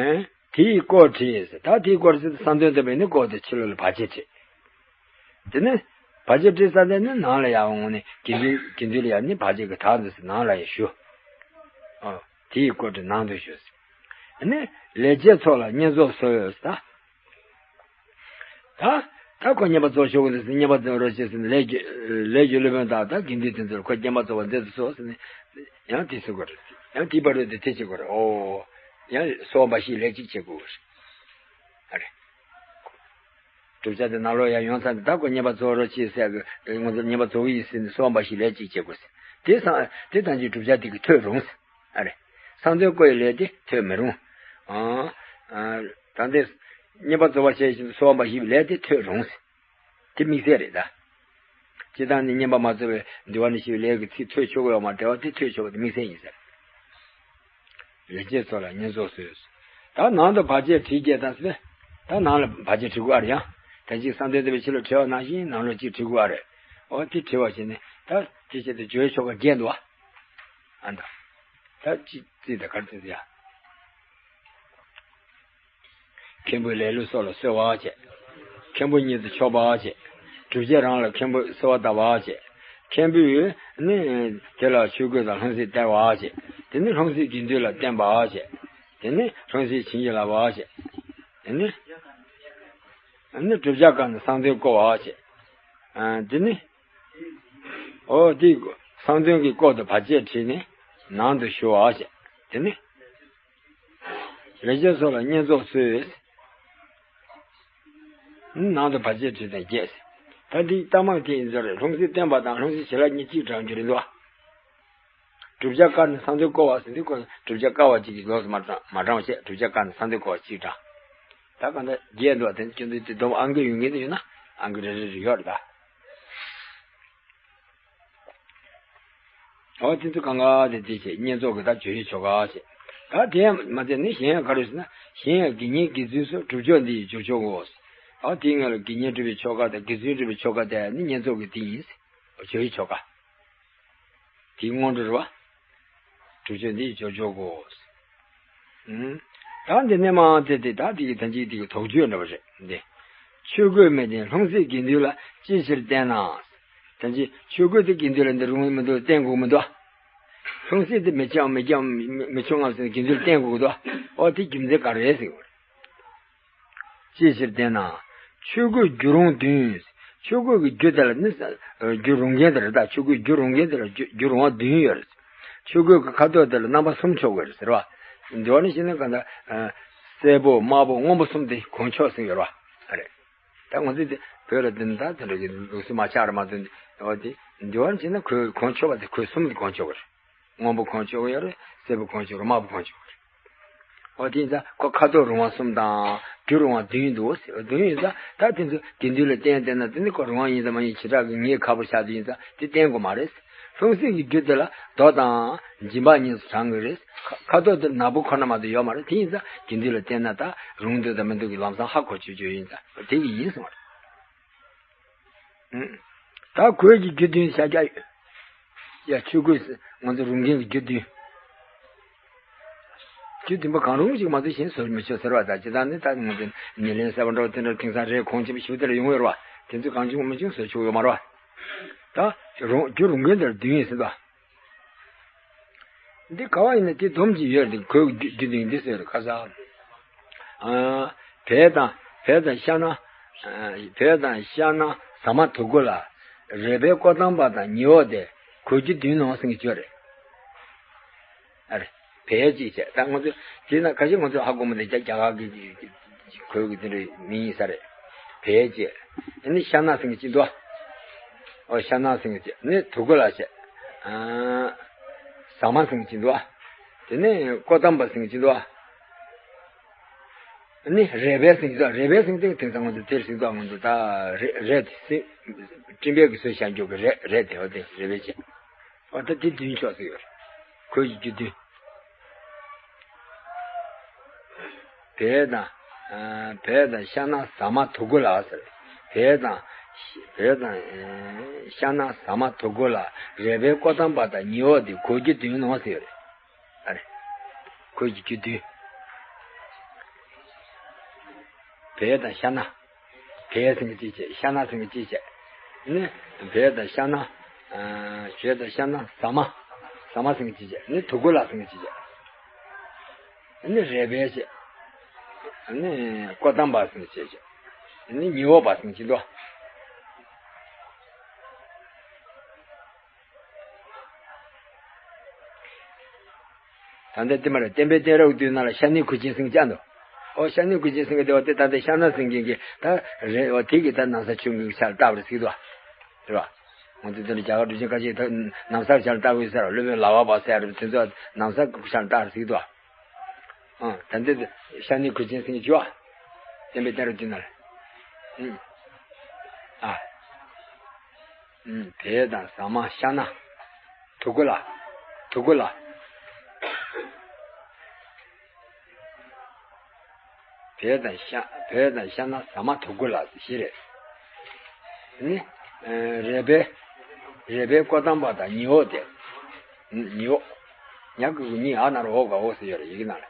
ཨེ། དེའི་སྐོར་བྲིས། ད་དེའི་སྐོར་ཟེར་ཏེ་གསང་དོན་སྟོན་པས་ནི་སྐོར་དེ་ཕྱི་ལོགས་ལ་བར་ཆད་བྲིས། དེ་ནས་བར་ཆད་བྲིས་ས་དེ་ནི་ནང་ལ་ཡར་འོང་ནས་དགེ་འདུན་དགེ་འདུན་ལ་ཡང་ནི་བར་ཆད་ཀྱི་དག་འདུག་ཟེར་ནང་ལ་ཡང་ཞུ། ཨ། དེའི་སྐོར་དེ་ནང་དུ་ཞུ་ཟེར། ནི་ལས་བྱེད་ཚོ་ལ་བསྙེན་རྫོགས་གསོལ་ཟེར་ད། ད་ད་ཁོ་བསྙེན་པར་རྫོགས་ཆོག་གི་འདུག་ཟེར། བསྙེན་པར་རྫོགས་རོགས་བྱེད་ཟེར་ནས་ལས་ཀྱི་ལས་ཀྱི་སློབ་དཔོན་དག་ད་དགེ་འདུན་དེ་ཚོར་ཁོ་བསྙེན་པར་རྫོགས་པར་མཛད་དུ་གསོལ་ཟེར་ནས་ཡང་དེ་གསོལ་དགོས་རེད། ཡང་དེའི་བར་དུ་དེ་དེ་བྱེད་དགོས་རེད། ཨོ། ཡང་གསོལ་བ་འབའ་ཞིག་ལས་གཅིག་བྱེད་དགོས་རེད། ཨ་རེ། བསྒྲུབ་བྱ་དེ་ནང་ལོགས་ཡར་ཡོང་ཚར་ནས་ད་ཁོ་བསྙེན་པར་རྫོགས་རོགས་བྱེད་ཟེར་གི་ང་ཚོ་བསྙེན་པར་རྫོགས་ཀྱི་ཡིན་ཟེར་ནས་གསོལ་བ་འབའ་ཞིག་ལས་གཅིག་བྱེད་དགོས་ཟེར། དེ་སང་དེ་ཐམས་ཅད་བསྒྲུབ་བྱ་དེ་གི་ཐོས་རུང་ཟེར། ཨ་རེ། གསང་དོན་བཀོད་ཡི་ལས་དེ་ཐོས་མི་རུང་། ཨ། ཨ། ད་འདི་བསྙེན་པར་རྫོགས་པར་བྱ་ཞིང་གསོལ་བ་འབའ་ཞིག་ལས་དེ་ཐོས་རུང་ཟེར། དེ་དམིགས་བསལ་རེད་ད། སྤྱིར་བཏང་ནི་བསྙེན་པར་མ་རྫོགས་པའི་འདུལ་བ་ནས་བཤད་པའི་ལས་ཀྱི་ཚིག་ཐོས་ཆོག་གི་ཡོད་མ་རེད་བ། དེ་ཐོས་ཆོག་པ་དེ་དམིགས་བསལ་ཡིན་ཟེར། ལས་བྱེད་ཚོ་ལ་བསྙེན་རྫོགས་གསོལ། ད་ནང་དུ་བར་ཆད་བྲིས་རྒྱས་དང་ཟེར། ད་ནང་ལ་བར་ཆད་བྲི་དགོས་ཨ་རེད་ཡང་། ད་ཅིག་གསང་དོན་སྟོན་པའི་ཕྱི་ལོགས་བྲི་བ་ནང་བཞིན་ནང་ལོགས་ཅིག་བྲི་དགོས་ཨ་རེད། འོ་དེ་བྲི་བ་བྱས་ནས་ད་དེ་བྱས་ཏེ་སྦྱོར་བའི་ཆོ་ག་རྒྱས་འདུག་ཨ། ཨ་ད། ད་ཅི་ཅི་ད་གར་ཏི་ཡ། མཁན་པོའི་ལེ་ལོ་སོགས་ལ་གསོལ་བ་བྱས། མཁན་པོ་ཉིད་དུ་ཕྱོགས་པ་བྱས། སྒྲུབ་བྱེད་རང་ལ་མཁན་པོས་གསོལ་བ་བཏབ་པ་བྱས། མཁན་པོས་ནི་དེ་ལ་ཆོས་གོས་དང་ལྷུང་བཟེད་སྟེར་བ་བྱས། དེ་ནི་ལྷུང་བཟེད་དགེ་འདུན་ལ་བསྟན་པ་བྱས། དེ་ནི་ལྷུང་བཟེད་བྱིན་གྱིས་བརླབས་པ་བྱས། དེ་ནི་ནི་བསྒྲུབ་བྱ་བཀག་ནས་གསང་དོན་བཀོད་པ་བྱས། ཨ། དེ་ནི། ཨོ་དེ་གསང་དོན་གྱི་སྐོར་དུ་བར་ཆད་བྲིས་ནས་ནང་དུ་ཞུ་བ་བྱས། དེ་ནི། ལས་བྱེད་ཚོ་ལ་བསྙེན་རྫོགས་གསོལ། ནང་དུ་བར་ཆད་བྲིས་ནས་རྒྱས། ད་འདི་རྟགས་མ་དེ་ཡིན་ཟེར་རེད། ལྷུང་བཟེད་བསྟན་པ་དང་ལྷུང་བཟེད་བྱིན་རླབས་གཉིས་གཅིག་དྲངས་རྒྱུ་རེད་འདུག་བ། བསྒྲུབ་བྱ་བཀག་ནས་གསང་དོན་བཀོད་པ་ཟེར་དུས་ཁོ་བསྒྲུབ་བྱ་བཀག་པ་གཅིག་གི་ལོགས་སུ་མ་དྲངས་མ་དྲངས་བྱས། བསྒྲུབ་བྱ་བཀག་ནས་གསང་དོན་བཀོད་པ་གཅིག་དྲངས། ད་གང་ལྟར་རྒྱས་འདུག་བ། དེ་ཁྱོད་ཚོས་དེ་སྡོམ་ཨང་ཀི་ཡོད་མཁན་དེ་ཡོད་ན་ཨང་ཀི་རེ་རེ་རེ་ཡོད་རེད་ད། འོ་དེ་ཚོ་གང་ག་དེ་དེ་བྱས་བསྙེན་རྫོགས་ཀྱི་ད་སྦྱོར་བའི་ཆོ་ག་བྱས། ད་དེ་ཡང་མ་ཚད་ནི་གཞན་ཡང་ག་རེ་ཟེར་ན། གཞན་ཡང་དགེ་བསྙེན་དགེ་བཙུན་སོགས་སྒྲུབ་ཆོག་འདི་ཡི་སྦྱོར་ཆོག་གོ། འོ་དེའི་སྔོན་ལ་དགེ་བསྙེན་སྒྲུབ་པའི་ཆོ་ག་དང་དགེ་བཙུན་སྒྲུབ་པའི་ཆོ་ག་དེ་ནི་བསྙེན་རྫོགས་ཀྱི་དེ་ཡིན། སྦྱོར་བའི་ཆོ་ག། དེའི་སྔོན་འགྲོ་རེད་བ། སྒྲུབ་ཆོག་འདི་ཡི་སྦྱོར་ཆོག་གོ། ཨུམ། ད་འདི་ནས་མར་དེ་དེ་ད་དེ་གི་ད་ཅིག་དེ་གི་དོགས་གཅོད་འདྲ་བ་རེད་འདི། ཆོས་གོས་མི་ལྡན་ལྷུང་བཟེད་དགེ་འདུན་ལ་ཅི་ཕྱིར་བསྟན་ན། ད་ཅིག་ཆོས་གོས་དེ་དགེ་འདུན་ལ་འདི་རུང་མི་འདུག་བསྟན་དགོས་མི་འདུག་ལྷུང་བཟེད་དེ་མི་ཆེའམ་མི་རྒྱའམ་མི་མི་ཆུང་ངམ་ཟེར་ནས་དགེ་འདུན་ལ་བསྟན་དགོས་འདུག་འོ་དེ་རྒྱུ་མཚན་ག་རེ་རེད་ཟེར་གི་རེད། ཅིའི་ཕྱིར་བསྟན་ན། ཆོས་གོས་བརྒྱུ་རུང་བདུན། ཆོས་གོས་ཀྱི་རྒྱུ་དེ་ལ་ནི་ས་བརྒྱུ་རུང་མཁན་དེ་རེད་ད། ཆོས་གོས་བརྒྱུ་རུང་མཁན་དེ་ལ་བརྒྱུ་བརྒྱུ་རུང་བ་བདུན་ཡོད་རེད། ཆོས་གོས་ཀྱི་ཁ་དོག་དེ་ལ་རྣམ་པ་གསུམ་ཆོག་གི་རེད་ཟེར་བ། འདི་བ་ནི་ཤེས་ན་ག་འདྲ། སེར་པོ་དམར་པོ་སྔོན་པོ་གསུམ་དེ་གོན་ཆོག་ཟེར་ཡོད་རེད་བ། ཨ་རེད། ད་ང་ཚོས་དེ་བོད་ལ་དེ་འདྲ་དེ་འདྲ་གི་ལུགས་སྲོལ་མ་ཆགས་རེད་མ་གཏོགས། འོ་དེ་འདི་བ་ནི་ཤེས་ན་གོས་གོན་ཆོག་པ་དེ་གོས་གསུམ་དེ་གོན་ཆོག་གི་རེད། སྔོན་པོ་གོན་ཆོག་གི་ཡོད་རེད། སེར་པོ་གོན་ཆོག་གི་རེད། དམར་པོ་གོན་ཆོག་གི་རེད། འོ་དེ་ཡིན་ཙང་ཁོ་ཁ་དོག་རུང་བ་གསུམ་དང་བརྒྱུ་རུང་བ་བདུན་འདུག་ཟེར་བ་བདུན་ཡིན་ཙང་། ད་དེ་ཚོ་དགེ་འདུན་ལ་བསྟན་བསྟན་ན་དེ་ནི་ཁོ་རུང་བ་ཡིན་ཙང་མ་ཡིན་བྱེ་བྲག་གི་ངེས་ཁ་པོ་ཆགས་དེ་ཡིན་ཙང་དེ་བསྟན་དགོས་མ་རེད། ལྷུང་བཟེད་ཀྱི་རྒྱུ་དེ་ལ་མདོག་དང་སྦྱིན་པ་གཉིས་སུ་བགྲང་གི་རེད། ཁ་ཁ་དོག་དེ་ནག་པོ་ཁོ་ན་མ་གཏོགས་ཡོད་མ་རེད། དེ་ཡིན་ཙང་དགེ་འདུན་ལ་བསྟན་ན་ད་རུང་འདུག་དང་མི་འདུག་གི་ལམ་སང་ཧ་གོ་ཆོག་ཆོག་ཡིན་ཙང་དེ་གི་ཡིན་གསུངས་པ་རེད། ད་གོས་ཀྱི་རྒྱུ་བདུན་ཤ་རྒྱགས་ཡོད། ཡ་ཆོས་གོས་ང་ཚོ་རུང་མཁན་གྱི་རྒྱུ་བདུན། རྒྱུ་བདུན་པ་གང་རུང་ཞིག་མ་གཏོགས་གཞན་བཟོ་མི་ཆོག་ཟེར་བ་དང་། ཇི་ལྟར་ནི་ད་ང་ཚོ་ཉེར་ལེན་ཟེར་བ་འདྲ་བ་དེ་འདྲ་དེང་སང་རས་གོང་ཆེན་པོ་ཞིག་དེ་ལ་ཡོང་ཡོད་རེད་བ། དེ་ཚོ་གང་བྱུང་མི་བྱུང་བཟོ་ཆོག་ཡོད་མ་རེད་བ། ད་རུང་རྒྱུ་རུང་མཁན་དེ་ལ་བདུན་ཡིན་ཟེར་ད། འདི་ག་བ་ཡིན་ན་དེ་སྡོམ་གྱི་ཡོད་རེད། གོས་ཀྱི་རྒྱུ་རྒྱུ་དེ་འདི་ཟེར་ཁ་ས། ཨ། བལ་དང་བལ་དང་ཤ་ན། ཨ། བལ་དང་ཤ་ན་ཟ་མ་དུག་གོ་ལ། རས་པའི་ཀོ་ཏམ་པ་དང་ཉི་འོག་དེ་གོས་ཀྱི་བདུན་ནོ་ཟེར་གྱི་ཡོད་རེད། ཨ་རེ། བལ་གཅིག་བྱས། ད་ང་ཚོ་དེ་ན་ཁ་ཤས་ང་ཚོ་ཧ་གོ་མི་འདུག་རྒྱ་རྒྱ་གར་གྱི་གོས་ཀྱི་དེ་འདྲའི་མིང་ཡིན་ས་རེད། བལ་བྱས། ཨ་ནི་ཤ་ན་ཟེར་གྱི་གཅིག་འདུག་ཨོ་ཤ་ན་ཟེར་གྱི་གཅིག་ནི་དུག་གོ་ལ་བྱས། ཨ། ཟ་མ་ཟེར་གྱི་གཅིག་འདུག་དེ་ནས་ཀོ་ཏམ་པ་ཟེར་གྱི་འདུག་ཨ་ནི་རས་པའི་ཟེར་གྱི་འདུག་རས་པའི་ཟེར་གྱི་དེ་དེང་སང་ང་ཚོ་དེར་ཟེར་གྱི་འདུག་ང་ཚོ་ད་རས་རས་དེ་སྲིན་སྤྲིན་པའི་གི་སྲོལ་བཞག་འཇོག་གི་རས་རས་དེ་འོ་དེ་རས་པའི་བྱས། འོ་ད་དེ་བདུན་ཆོག་ཟེར་གྱི་ཡོད་རེད། གོས་ཀྱི་རྒྱུ་བདུན། བལ་དང་། ཨ། བལ་དང་ཤ་ན་ཟ་མ་དུག་གོ་ལ་ཟེར། བལ་དང་། བལ་དང་། ཨེ། ཤ་ན་ཟ་མ་དུག་གོ་ལ། རས་པའི་ཀོ་ཏམ་པ་དང་ཉི་འོག་དེ་གོས་ཀྱི་བདུན་ནོ་ཟེར་ཡོད་རེད། ཨ་རེ། གོས་ཀྱི་རྒྱུ་བདུན། བལ་དང་ཤ་ན། བལ་ཟེར་གྱི་གཅིག་བྱས། ཤ་ན་ཟེར་གྱི་གཅིག་བྱས། ནི། བལ་དང་ཤ་ན། ཨ། བལ་དང་ཤ་ན་ཟ་མ། ཟ་མ་ཟེར་གྱི་གཅིག་བྱས། ནི་དུག་གོ་ལ་ཟེར་གྱི་གཅིག་བྱས། ནི་རས་པའི་བྱས། ནི་ཀོ་ཏམ་པ་ཟེར་གྱི་གཅིག་བྱས། ནི་ཉི་འོག་པ་ཟེར་གྱི་གཅིག་འདུག་ད་ལྟ་དེ་མ་རེད། བསྟན་པའི་གཏད་རབས་བསྡུས་ནང་ལ་ཤ་ནའི་གོས་ཆེན་ཟེར་གྱི་ཅང་འདུག་ཨོ་ཤ་ནའི་གོས་ཆེན་ཟེར་གྱི་དེ་བ་དེ་ད་ལྟ་ཤ་ན་ཟེར་གྱི་གི་ད་རེད། ཨོ་དེ་གི་ད་ན་བཟའ་ཆུང་གི་ཆ་ལ་བཏགས་པ་རེད་ཟེར་གྱི་འདུག་རེད་བ། ང་ཚོ་དེ་འདྲ་རྒྱ་གར་གྲུབ་ཆེན་ཁ་ཤས་ད་ན་བཟའ་ཆ་ལ་བཏགས་པ་ཡོད་ས་རེད། སློབ་དཔོན་ལག་པ་ཟེར་རེད། དེ་ཚོ་ན་བཟའ་ཆ་ལ་བཏགས་རེད་ཟེར་གྱི་འདུག་ཨ་ད་ལྟ་ཤ་ནའི་གོས་ཆེན་ཟེར་གྱི་ཅུ་བ། བསྟན་པའི་གཏད་རབས་བསྡུས་ནང་ལ། ཨ། ཨུམ། བལ་དང་ཟ་མ་ཤ་ན། དུག་གོ་ལ། དུག་གོ་ལ། བལ་དང་ཤ། བལ་དང་ཤ་ན་ཟ་མ་དུག་གོ་ལ་བཞི་རེད། ནི། ཨ། རས་པའི། རས་པའི་ཀོ་ཏམ་པ་དང་ཉི་འོག་དེ། ཉི་འོག་ཉ་གི་གུ་ཉི་འ་ན་རོ་འོ་ག་འོ་ཟེར་ཡོད་རེད་ཡི་གེ་ནང་ལ།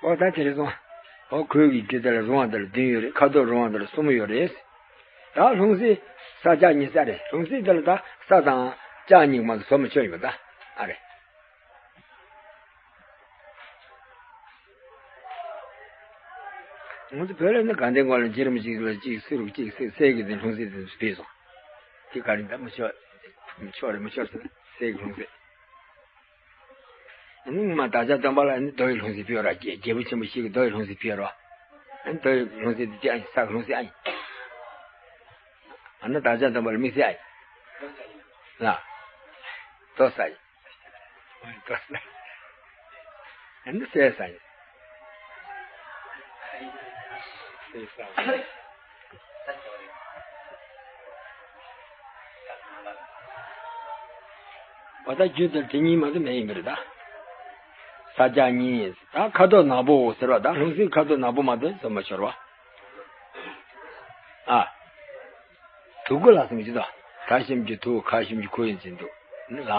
ཨོ་ད་དེ་རེད་སོང་། ཨོ་གོས་ཀྱི་རྒྱུ་དེ་ལ་རུང་བ་དེ་ལ་བདུན་ཡོད་རེད། ཁ་དོག་རུང་བ་དེ་ལ་གསུམ་ཡོད་རེད། ད་ལྷུང་བཟེད་ས་ལྕགས་གཉིས་ས་རེད། ལྷུང་བཟེད་དེ་ལ་ད་ས་དང་ལྕགས་གཉིས་མ་གཏོགས་བཟོ་མི་ཆོག་ཡིན་པ་ད་ཨ་རེད། ང་ཚོ་བོད་ལ་ནི་དགའ་ལྡན་དགོན་ལ་རྗེ་རིན་པོ་ཆེ་ལ་གཅིག་གསེར་གྱི་གཅིག་གསེར་གྱི་དེ་ལྷུང་བཟེད་དེ་ཕུལ་སོང་། དེ་ག་རེ་ད་མི་ཆོག་མི་ཆོག་རེད་མི་ཆོག་ཟེར་གསེར་གྱི་ལྷུང་བཟེད། ཨ་ནི་སྔོན་མ་བདག་ཅག་སྟོན་པ་ལ་ནི་རྡོ་ཡི་ལྷུང་བཟེད་ཕུལ་ར། རྒྱལ་རྒྱལ་པོ་ཆེན་པོ་ཞིག་གིས་རྡོ་ཡི་ལྷུང་བཟེད་ཕུལ་ར། ཨ་ནི་རྡོ་ཡི་ལྷུང་བཟེད་དེ་ཅི་ཨ་ཡིན། ས་གི་ལྷུང་བཟེད་ཨ་ཡིན། ཨ་ནི་བདག་ཅག་སྟོན་པ་ལ་དམིགས་བསལ་ཨ་ཡིན། ལ། རྡོ་ས་ཡིན། རྡོ་ས། ཨ་ནི་གསེར་ས་ཡིན། གསེར་ས། འོ་ད་རྒྱུ་དེ་དེ་གཉིས་མ་གཏོགས་མེད་ཡིན་པ་རེད་ད། ས་སྐྱ་གཉིས། ད་ཁ་དོག་ནག་པོ་ཟེར་བ་ད་ལྷུང་བཟེད་ཁ་དོག་ནག་པོ་མ་གཏོགས་བཟོ་མ་ཤོར་བ། ཨ། དུག་གོ་ལ་ཟེར་གྱི་ད། ད་ཞིམ་གྱི་དུག་ཁ་ཞིམ་གྱི་ཁུ་ཡིན་ཟིན་འདུག་ནི་ལ།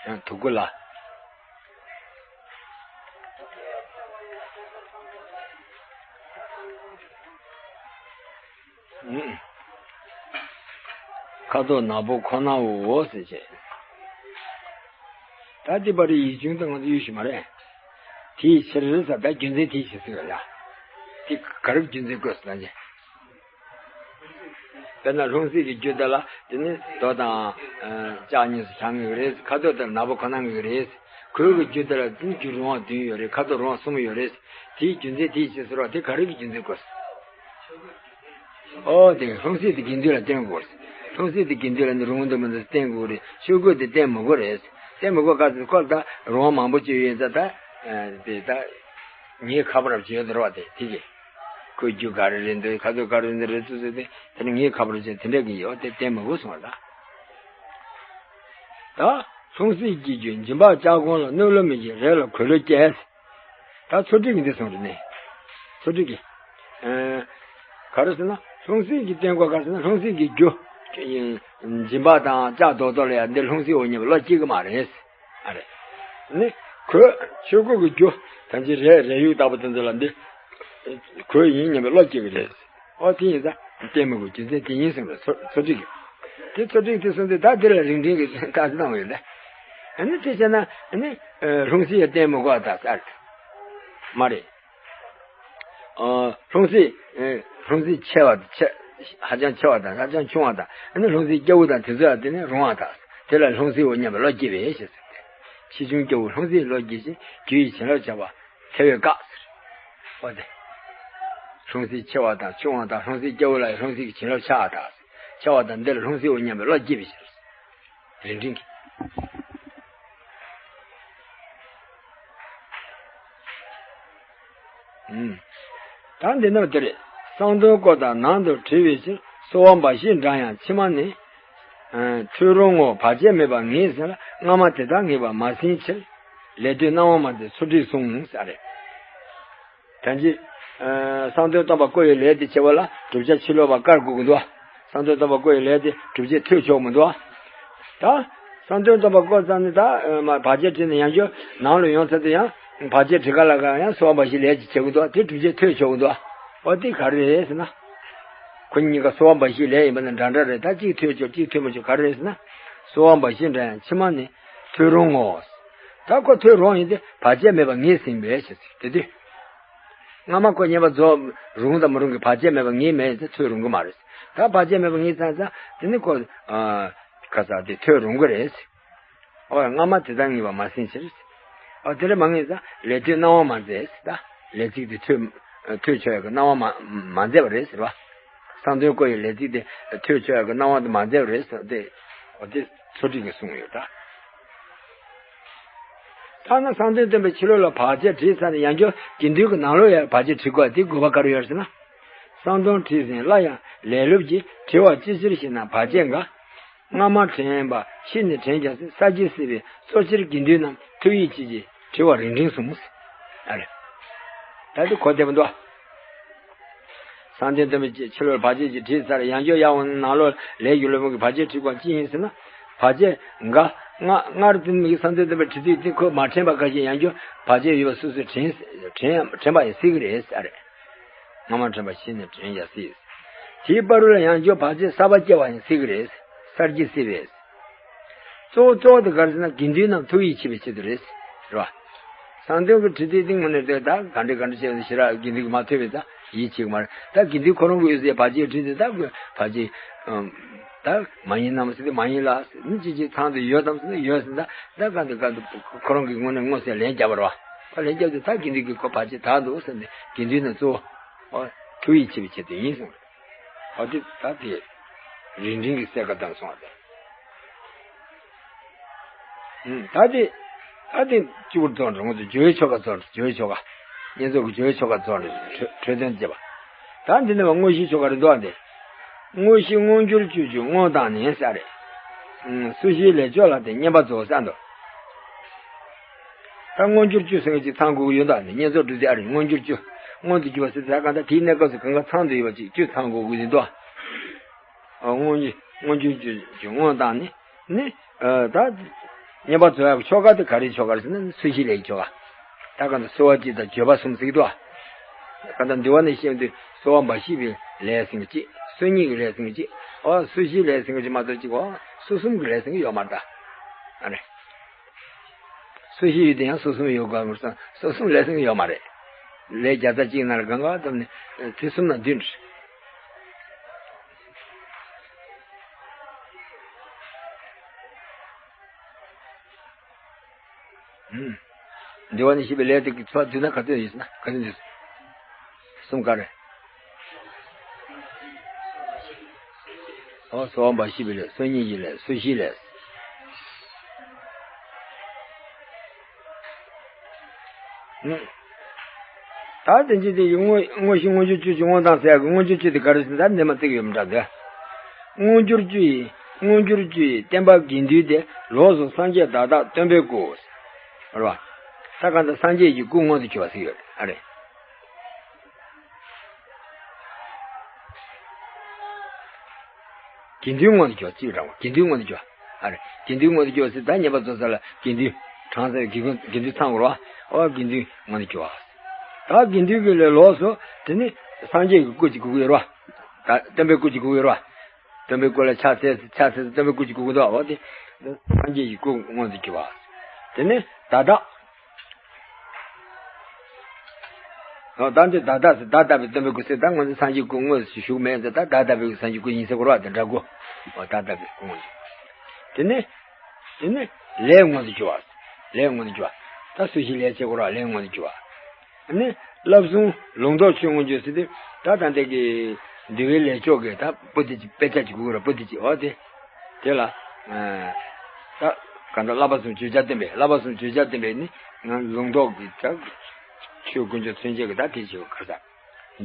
ཡང་དུག་གོ་ལ། ཨུམ། ཁ་དོག་ནག་པོ་ཁོ་ནའོ་ཟེར་བྱས། ད་དེ་པར་ཡིག་ཆུང་དུ་ང་ཚོ་གཡུག་ཞིག་མ་རེད། དེའི་ཕྱིར་ཟེར་ད་རྒྱུ་མཚན་དེའི་ཕྱིར་ཟེར་ཡོད་ལ། དེ་ག་རེ་རྒྱུ་མཚན་བཀོད་ཟེར་ན། དཔེར་ན་ལྷུང་བཟེད་ཀྱི་རྒྱུ་དེ་ལ་དེ་ནི་རྡོ་དང་ལྕགས་གཉིས་སུ་ཆགས་ངེས་ཀྱི་རེད། ཁ་དོག་དེ་ནག་པོ་ཁོ་ན་ངེས་ཀྱི་རེད། གོས་ཀྱི་རྒྱུ་དེ་ལ་དེ་ནི་རྒྱུ་རུང་བ་བདུན་ཡོད་རེད། ཁ་དོག་རུང་བ་གསུམ་ཡོད་རེད། དེའི་རྒྱུ་མཚན་དེའི་ཕྱིར་ཟེར་བ་དེ་ག་རེ་གི་རྒྱུ་མཚན་བཀོད་ཟེར། ཨོ་དེ་ལྷུང་བཟེད་དེ་དགེ་འདུན་ལ་བསྟེན་དགོས། ལྷུང་བཟེད་དེ་དགེ་འདུན་ལ་ནི་རུང་འདུག་མི་འདུག་བསྟེན་དགོས་རེད། ཆོས་གོས་དེ་བསྟེན་མི་དགོས་རེད། བསྟེན་མི་དགོས་ག་ཚོད་ཁོ་ལ་ད་རུང་བ་མང་པོ་ཅིག་ཡོད་ཙང་ད་དེ་ད་ཉེ་ཁ་པར་བྱེད་འདོར་བ་དེ་དེ་གི། ཁོའི་རྒྱུ་ག་རེ་རེད་འདུག་ཁ་དོག་ག་རེ་འདུག་རེད་ཚུལ་ཚུལ་དེ་དེ་ནི་ཉེ་ཁ་པར་བྱེད་དེ་འདྲ་གི་ཡོད་དེ་བསྟེན་མི་དགོས་གསུངས་པ་ད། ད་ལྷུང་བཟེད་ཀྱི་རྒྱུ་འཇིམ་པ་ལྕགས་སྒོང་ལ་གནོད་ལོ་མི་བྱེད་རས་ལ་གོས་ལོ་སྐྱེས། ད་ཚོ་ཁྲིད་ཀྱི་འདི་གསུངས་རེད་ནས། ཚོ་ཁྲིད་ཀྱི། ཨ། ག་རེ་ཟེར་ན་ལྷུང་བཟེད་ཀྱི་སྟེང་སྐོར་ག་རེ་ཟེར་ན་ལྷུང་བཟེད་ཀྱི་རྒྱུ། འཇིམ་པ་དང་ལྕགས་རྡོག་རྡོག་ལ་ཡང་འདི་ལྷུང་བཟེད་འོ་སྙམ་པའི་བློ་སྐྱེ་གི་མ་རེད། ཨ་རེད། ནི་གོས་ཆོས་གོས་ཀྱི་རྒྱུ་ད་ཅི་རས་རས་ཡུག་ལྟ་བུ་དེ་ཚོ་ལ་འདི་གོས་ཡིན་སྙམ་པའི་བློ་སྐྱེ་གི་རེད། ཨོ་དེ་ཡིན་ཙང་བསྟེན་མི་དགོས་རྒྱུ་མཚན་དེ་ཡིན་གསུངས་པའི་ཚོ་ཚོ་ཁྲིད་ཀྱི། དེ་ཚོ་ཁྲིད་དེ་གསུངས་ཏེ་ད་འདི་ལ་རིང་འབྲིང་གི་བཀའ་གནང་བ་ཡོད་ལ། ཨ་ནི་དེ་བྱས་ན་ཨ་ནི་ལྷུང་བཟེད་ཡང་བསྟེན་མི་དགོས་ད་ཟེར། མ་རེད། ལྷུང་བཟེད། ལྷུང་བཟེད་ཆེ་བ་ཆེ། ཧ་ཅང་ཆེ་བ་དང་ཧ་ཅང་ཆུང་བ་དང་ཨ་ནི་ལྷུང་བཟེད་སྐྱ་བོ་དང་དེ་ཚོ་ཡང་དེ་ནི་རུང་བ་དང་དེ་ལ་ལྷུང་བཟེད་འོ་སྙམ་པའི་བློ་སྐྱེ་བས་ཞེས་ཟེར་ཏེ། ཆེ་ཆུང་སྐྱ་བོ་ལྷུང་བཟེད་བློ་སྐྱེ་ཞིང་རྒྱུ་ཡི་བྱིན་རླབས་ཆགས་པ་ཐལ་བའི་བཀག་ཟེར། འོ་དེ། ལྷུང་བཟེད་ཆེ་བ་དང་ཆུང་བ་དང་ལྷུང་བཟེད་སྐྱ་བོ་ལ་ལྷུང་བཟེད་ཀྱི་བྱིན་རླབས་ཆགས་པ་དང་། ཆེ་བ་དང་འདི་ལ་ལྷུང་བཟེད་འོ་སྙམ་པའི་བློ་སྐྱེ་བའི་ཕྱིར། རིང་འབྲིང་གི། ད་འདི་ནང་དེ་རེད། གསང་སྟོང་བཀོད་དང་ནང་དུ་བྲི་བའི་ཕྱིར་སོལ་བ་འབའ་ཞིག་འདྲ་ཡང་ཕྱི་མ་ནི། ཨ། ཐོས་རུང་ངོ་། བར་ཆད་མེད་པར་ངེས་ཟིན་ལ་སྔ་མ་དེ་དག་ངེས་པར་མ་ཟིན་ཕྱིར། ལས་དུས་སྣང་བ་མ་ཟད་ཚོ་ཁྲིད་གསུངས་ས་རེད། ད་ཅི། ཨ། གསང་སྟོང་སྟོན་པ་བཀོད་པའི་ལས་དེ་བྱེད་པ་ལ་བསྒྲུབ་བྱ་ཕྱི་ལོགས་པ་བཀར་དགོས་ཀྱི་འདུག་གསང་སྟོང་སྟོན་པ་བཀོད་པའི་ལས་དེ་བསྒྲུབ་བྱའི་ཐོས་ཆོག་མི་འདུག་ད་གསང་སྟོང་སྟོན་པ་བཀོད་ཙང་ནི་ད་མ་བར་ཆད་བྲིས་ནས་ཡང་བསྐྱར་ནང་ལ་ཡོང་ཚར་དུས་ཡང་བར་ཆད་བྲི་ག་ལ་ག་ཡང་སོལ་བ་འབའ་ཞིག་ལས་ཅིག་བྱེད་ཀྱི་འདུག་དེ་བསྒྲུབ་བྱའི་ཐོས་ཆོག་གི་འདུག་འོ་དེ་ག་རེ་རེད་ཟེར་ན། ཁོ་གཉིས་ཀ་སོལ་བ་འབའ་ཞིག་ལས་ཡིན་པ་ནི་འདྲ་འདྲ་རེད། ད་གཅིག་ཐོས་ཆོག་གཅིག་ཐོས་མི་ཆོག་ག་རེ་རེད་ཟེར་ན། སོལ་བ་འབའ་ཞིག་འདྲ་ཡང་ཕྱི་མ་ནི་ཐོས་རུང་ངོ་། ད་ཁོ་ཐོས་རུང་ཡིན་ཏེ་བར་ཆད་མེད་པར་ངེས་ཟིན་པས་ཞེས་ཟེར་དེ་དུས། སྔ་མ་ཁོ་ཉེས་པ་རྫོགས་རུང་དང་མི་རུང་གི་བར་ཆད་མེད་པར་ངེས་མེད་ཚེ་ཐོས་རུང་གི་མ་རེད། ད་བར་ཆད་མེད་པར་ངེས་ཚར་ཙང་དེ་ནི་ཁོ། ཨ། ཁ་ས་དེ་ཐོས་རུང་གི་རེད། ཨོ་སྔ་མ་དེ་དག་ངེས་པར་མ་ཟིན་ཕྱིར། ཨོ་དེ་ལས་མ་ངེས་ཙང་ལས་དུས་སྣང་བ་མ་མཛད་ད་ལས་ཚིག་དེ་ཐོས་ཐོས་ཆོག་ཡག་གི་སྣང་བ་མ་མ་མཛད་པ་རེད་ཟེར་བ། གསང་སྟོང་བཀོད་པའི་ལས་ཚིག་དེ་ཐོས་ཆོག་ཡག་གི་སྣང་བ་དེ་མ་མཛད་པ་རེད་ཟེར་ཏེ། ཨོ་དེ་ཚོ་ཁྲིད་ཀྱིས་གསུངས་ཡོད་ད། ཐ་ན་གསང་སྟོང་སྟོན་པའི་ཕྱི་ལོགས་ལ་བར་ཆད་བྲིས་ཚར་ནས་ཡང་བསྐྱར་དགེ་འདུན་གྱི་ནང་ལོགས་ཡང་བར་ཆད་བྲི་དགོས་དེ་དགོས་པ་ག་རེ་ཡོད་ཟེར་ན། གསང་སྟོང་བྲིས་ཟིན་སླར་ཡང་ལས་སློབ་ཀྱིས་བྲི་བ་ཅི་ཕྱིར་ཞེ་ན། བར་ཆད་འགའ་སྔ་མ་དྲན་པ་ཕྱིས་ནས་དྲན་ཀྱང་སྲིད། གསར་བརྗེ་སྲིད་པས་གཙོ་ཆེར་དགེ་འདུན་རྣམས་ཐུགས་ཡིད་ཆེས་ཀྱིས་བྲི་བ་རིང་འབྲིང་གསུངས། ཨ་རེ། ད་དེ་གོ་བདེ་པོ་འདུག་གསང་སྟོང་སྟོན་པའི་ཕྱི་ལོགས་བར་ཆད་ཅིག་བྲིས་ཚར་ཡང་བསྐྱར་ཡར་འོང་ནས་ནང་ལོགས་ལས་ཀྱི་སློབ་དཔོན་གྱིས་བར་ཆད་བྲི་དགོས་ཅི་ཡིན་ཟེར་ན། བར་ཆད་འགའ་སྔ་སྔར་དུ་མིག་གསང་སྟོང་སྟོན་པའི་བྲིས་དུས་དེ་ཁོས་མ་དྲན་པ་འགའ་ཞིག་ཡང་བསྐྱར་བར་ཆད་ཡོད་པ་སོ་སོས་དྲན་དྲན་དྲན་པ་ཡང་སྲིད་ཀྱི་རེད་ཨ་རེད། སྔ་མ་དྲན་པ་ཕྱིས་ནས་དྲན་ཡང་སྲིད། དེའི་བར་དུ་ལ་ཡང་བསྐྱར་བར་ཆད་གསར་པ་སྐྱེ་བ་ཡང་སྲིད་ཀྱི་རེད། གསར་བརྗེ་སྲིད་པས། གཙོ་བོ་གཙོ་བོ་དེ་ག་རེ་ཟེར་ན་དགེ་འདུན་རྣམས་ཐུགས་ཡིད་ཆེས་པའི་ཆེད་དུ་རེད། རེད་བ། གསང་སྟོང་གི་བྲིས་དེ་སྟེང་མ་ནས་དེ་ད་ག་འདྲ་ག་འདྲ་བྱས་ནས་ཞེ་དྲག་དགེ་འདུན་གྱིས་མ་ཐོས་པས་ད་ཡིད་ཆེས་ཀྱི་མ་རེད། ད་དགེ་འདུན་ཁོ་རང་གི་འོད་ཟེར་བར་ཆད་བྲིས་དེ་ད་བར་ཆད་ད་མ་ཡིན་ནམ་ཟེར་དེ་མ་ཡིན་ལ་ཟེར་ནི་ཅི་ཅི་ཚང་དུ་ཡོད་དམ་ཟེར་ན་ཡོད་ཟེར་ད་ད་ག་འདི་ག་འདི་ཁོ་རང་གི་ངོས་ནས་མངོན་གསལ་ལན་བརྒྱབ་པ་རེད་བ། ཁོ་ལན་བརྒྱབ་དུས་ད་དགེ་འདུན་གྱིས་ཁོ་བར་ཆད་དག་འདུག་ཟེར་ནས་དགེ་འདུན་ནི་གཙོ་བོ་ཐུགས་ཡིད་ཆེས་པའི་ཆེད་དུ་ཡིན་གསུངས་རེད། ཨ་དེ་ད་དེ་རིང་འབྲིང་གི་གསལ་ཁ་བཏང་སོང་བ་དེ། ད་དེ་ད་དེ་གཅིག་པུར་རྫོགས་འགྲོ། ང་ཚོ་སྦྱོར་བའི་ཆོ་ག་རྫོགས། སྦྱོར་བའི་ཆོ་ག་བསྙེན་རྫོགས་ཀྱི་སྦྱོར་བའི་ཆོ་ག་རྫོགས་ནས་འཕྲོས་འཕྲོས་དོན་བྱེད་པ། ད་འདི་ནས་བ་དངོས་གཞིའི་ཆོ་ག་རེ་འདུག་ཨ་འདི། དངོས་གཞི་མངོན་གྱུར་སྤྱོད་ཀྱི་མངོན་བཏང་ནས་ཟེར་རེད། སོ་བཞིའི་ལས་ཆོག་ལ་དེ་བསྙེན་པ་རྫོགས་ས་འདུག་ད་མངོན་གྱུར་སྤྱོད་ཟེར་མཁན་ཅིག་ཚང་དགོས་ཀྱི་ཡོད་འདུག་ཨ་ནི་བསྙེན་རྫོགས་སྒྲུབ་དུས་ཨ་རེ་མངོན་གྱུར་སྤྱོད། མངོན་དུ་གྱུར་པ་ཟེར་ད་གང་ལྟར་དེའི་གནས་སྐབས་སུ་གང་ག་ཚང་དུ་ཡོད་པ་ཅིག་སྤྱོད་ཚང་དགོས་ཀྱི་ཡོད་འདུག་ཨ། མངོན་གྱུར་མངོན་གྱུར་སྤྱོད་ཀྱི་མངོན་བཏང་ནས་ནི། ད་བསྙེན་པ་རྫོགས་ཡག་གི་ཆོ་ག་དེ་ག་རེའི་ཆོ་ག་རེད་ཟེར་ན་ནི་སོ་བཞིའི་ལས་ཀྱི་ཆོ་ག་ད་གང་ལྟར་གསོལ་བ་གཅིག་དང་བརྗོད་པ་གསུམ་ཟེར་གྱི་འདུག་ཨ། གང་ལྟར་འདུལ་བ་ནས་བཤད་དུས་གསོལ་བ་འབའ་ཞིག་པའི་ལས་ཟེར་མཁན་གཅིག་གསོལ་སྙིང་གི་ལས་ཟེར་མཁན་གཅིག་ཨོ་སོ་བཞིའི་ལས་ཟེར་གྱི་མ་གཏོགས་ཅིག་ཨོ་སོ་གསུམ་གྱི་ལས་ཟེར་གྱི་ཡོད་མ་རེད་ད། ཨ་རེ། སོ་བཞི་ཡོད་དེ་ཡང་སོ་གསུམ་ཡོད་དགོས་མ་རེད། སོ་གསུམ་ལས་ཟེར་གྱི་ཡོད་མ་རེད། ལས་བརྒྱ་རྩ་གཅིག་ནང་ལ་གང་ག་ཙམ་ནས་དེ་གསུམ་ན་བདུན་རེད། འདུལ་བ་ནས་བཤད་པའི་ལས་དེ་གི་ཚོགས་བསྡུས་ན་ག་ཚོད་ཡོད་ཟེར་ན་ག་ཚོད་འདུས། གསུམ་ག་རེ། ཨོ་སོ་བ་བཞི་པའི་ལས། སོ་གཉིས་ཀྱི་ལས། སོ་བཞིའི་ལས། ད་དེ་ཅི་དེ་ཡི་དངོས་དངོས་གཞི་མངོན་གྱུར་བཅུ་ཞིག་དངོས་དང་ཟེར་ཡག་གི་མངོན་གྱུར་བཅུ་དེ་ག་རེ་ཟེར་ན་ད་འདི་མ་བརྩི་གི་ཡོད་མི་འདྲ་འདི། མངོན་གྱུར་བཅུ་ཡི་མངོན་གྱུར་བཅུ་ཡི་བསྟན་པ་དགེ་འདུན་ཏེ་ལོགས་སུ་སངས་རྒྱས་བདག་བདག་སྟོན་པའི་སྐུ། རེད་བ། ད་གང་ལྟར་སངས་རྒྱས་ཀྱི་སྐུ་མངོན་དུ་གྱུར་པ་ཟེར་ཡོད་རེད། ཨ་རེ། དགེ་འདུན་མངོན་དུ་གྱུར་པ་གཅིག་རང་དགེ་འདུན་མངོན་དུ་གྱུར་པ། ཨ་རེ། དགེ་འདུན་མངོན་དུ་གྱུར་པ་ཟེར་ད་བསྙེན་པར་རྫོགས་ས་ལ་དགེ་འདུན་གྲངས་ཚད་དགེ་འདུན་དགེ་འདུན་ཚང་དགོས་རེད་བ། ཨོ་དགེ་འདུན་མངོན་དུ་གྱུར་པ། ད་དགེ་འདུན་གྱི་ལས་ལོགས་སུ་དེ་ནི་སངས་རྒྱས་ཀྱི་སྐུ་གཅིག་དགོས་ཀྱི་ཡོད་རེད་བ། ད་སྟོན་པའི་སྐུ་གཅིག་དགོས་ཀྱི་ཡོད་རེད་བ། སྟོན་པའི་སྐུ་ལ་ཕྱག་འཚལ་ཕྱག་འཚལ་སྟོན་པའི་སྐུ་གཅིག་དགོས་ཀྱི་འདུག་འོ་དེ། སངས་རྒྱས་ཀྱི་སྐུ་མངོན་དུ་གྱུར་པ། དེ་ནི་བདག་བདག་ད་འདི་བདག་བདག་ཟེར་བདག་བདག་པའི་སྟོན་པའི་སྐུ་ཟེར་ད་ང་ཚོ་སངས་རྒྱས་སྐུ་དངོས་སུ་བཞུགས་མེད་ཟེར་ད་བདག་བདག་པའི་སངས་རྒྱས་སྐུ་ཡིན་ཟེར་དགོས་རེད་བ་དེ་འདྲ་དགོས། འོ་བདག་བདག་པའི་སྐུ་དངོས་སུ། དེ་ནས། དེ་ནས་ལས་མངོན་དུ་གྱུར་པ། ལས་མངོན་དུ་གྱུར་པ། ད་སོ་བཞི་ལས་བྱེད་དགོས་རེད་བ་ལས་མངོན་དུ་གྱུར་པ། དེ་ནས་བསླབ་གསུམ་ལུང་རྟོགས་ཆོས་མངོན་གྱུར་ཟེར་དུས་ད་ད་ལྟ་གི་འདུལ་བའི་ལས་ཆོག་གི་ད་པོ་ཏི་ཅི་དཔེ་ཆ་ཅིག་དགོས་རེད་པོ་ཏི་ཅི་འོ་དེ། དེ་ལ། ད་གང་ལྟར་བསླབ་པ་གསུམ་བརྗོད་བྱ་བསྟན་པས་བསླབ་པ་གསུམ་བརྗོད་བྱ་བསྟན་པས་ནི་ང་ལུང་རྟོགས་ཀྱི་ད་ཆོས་དཀོན་མཆོག་མཚོན་བྱེད་ཀྱི་ད་དེ་བྱེད་པ་ག་ས།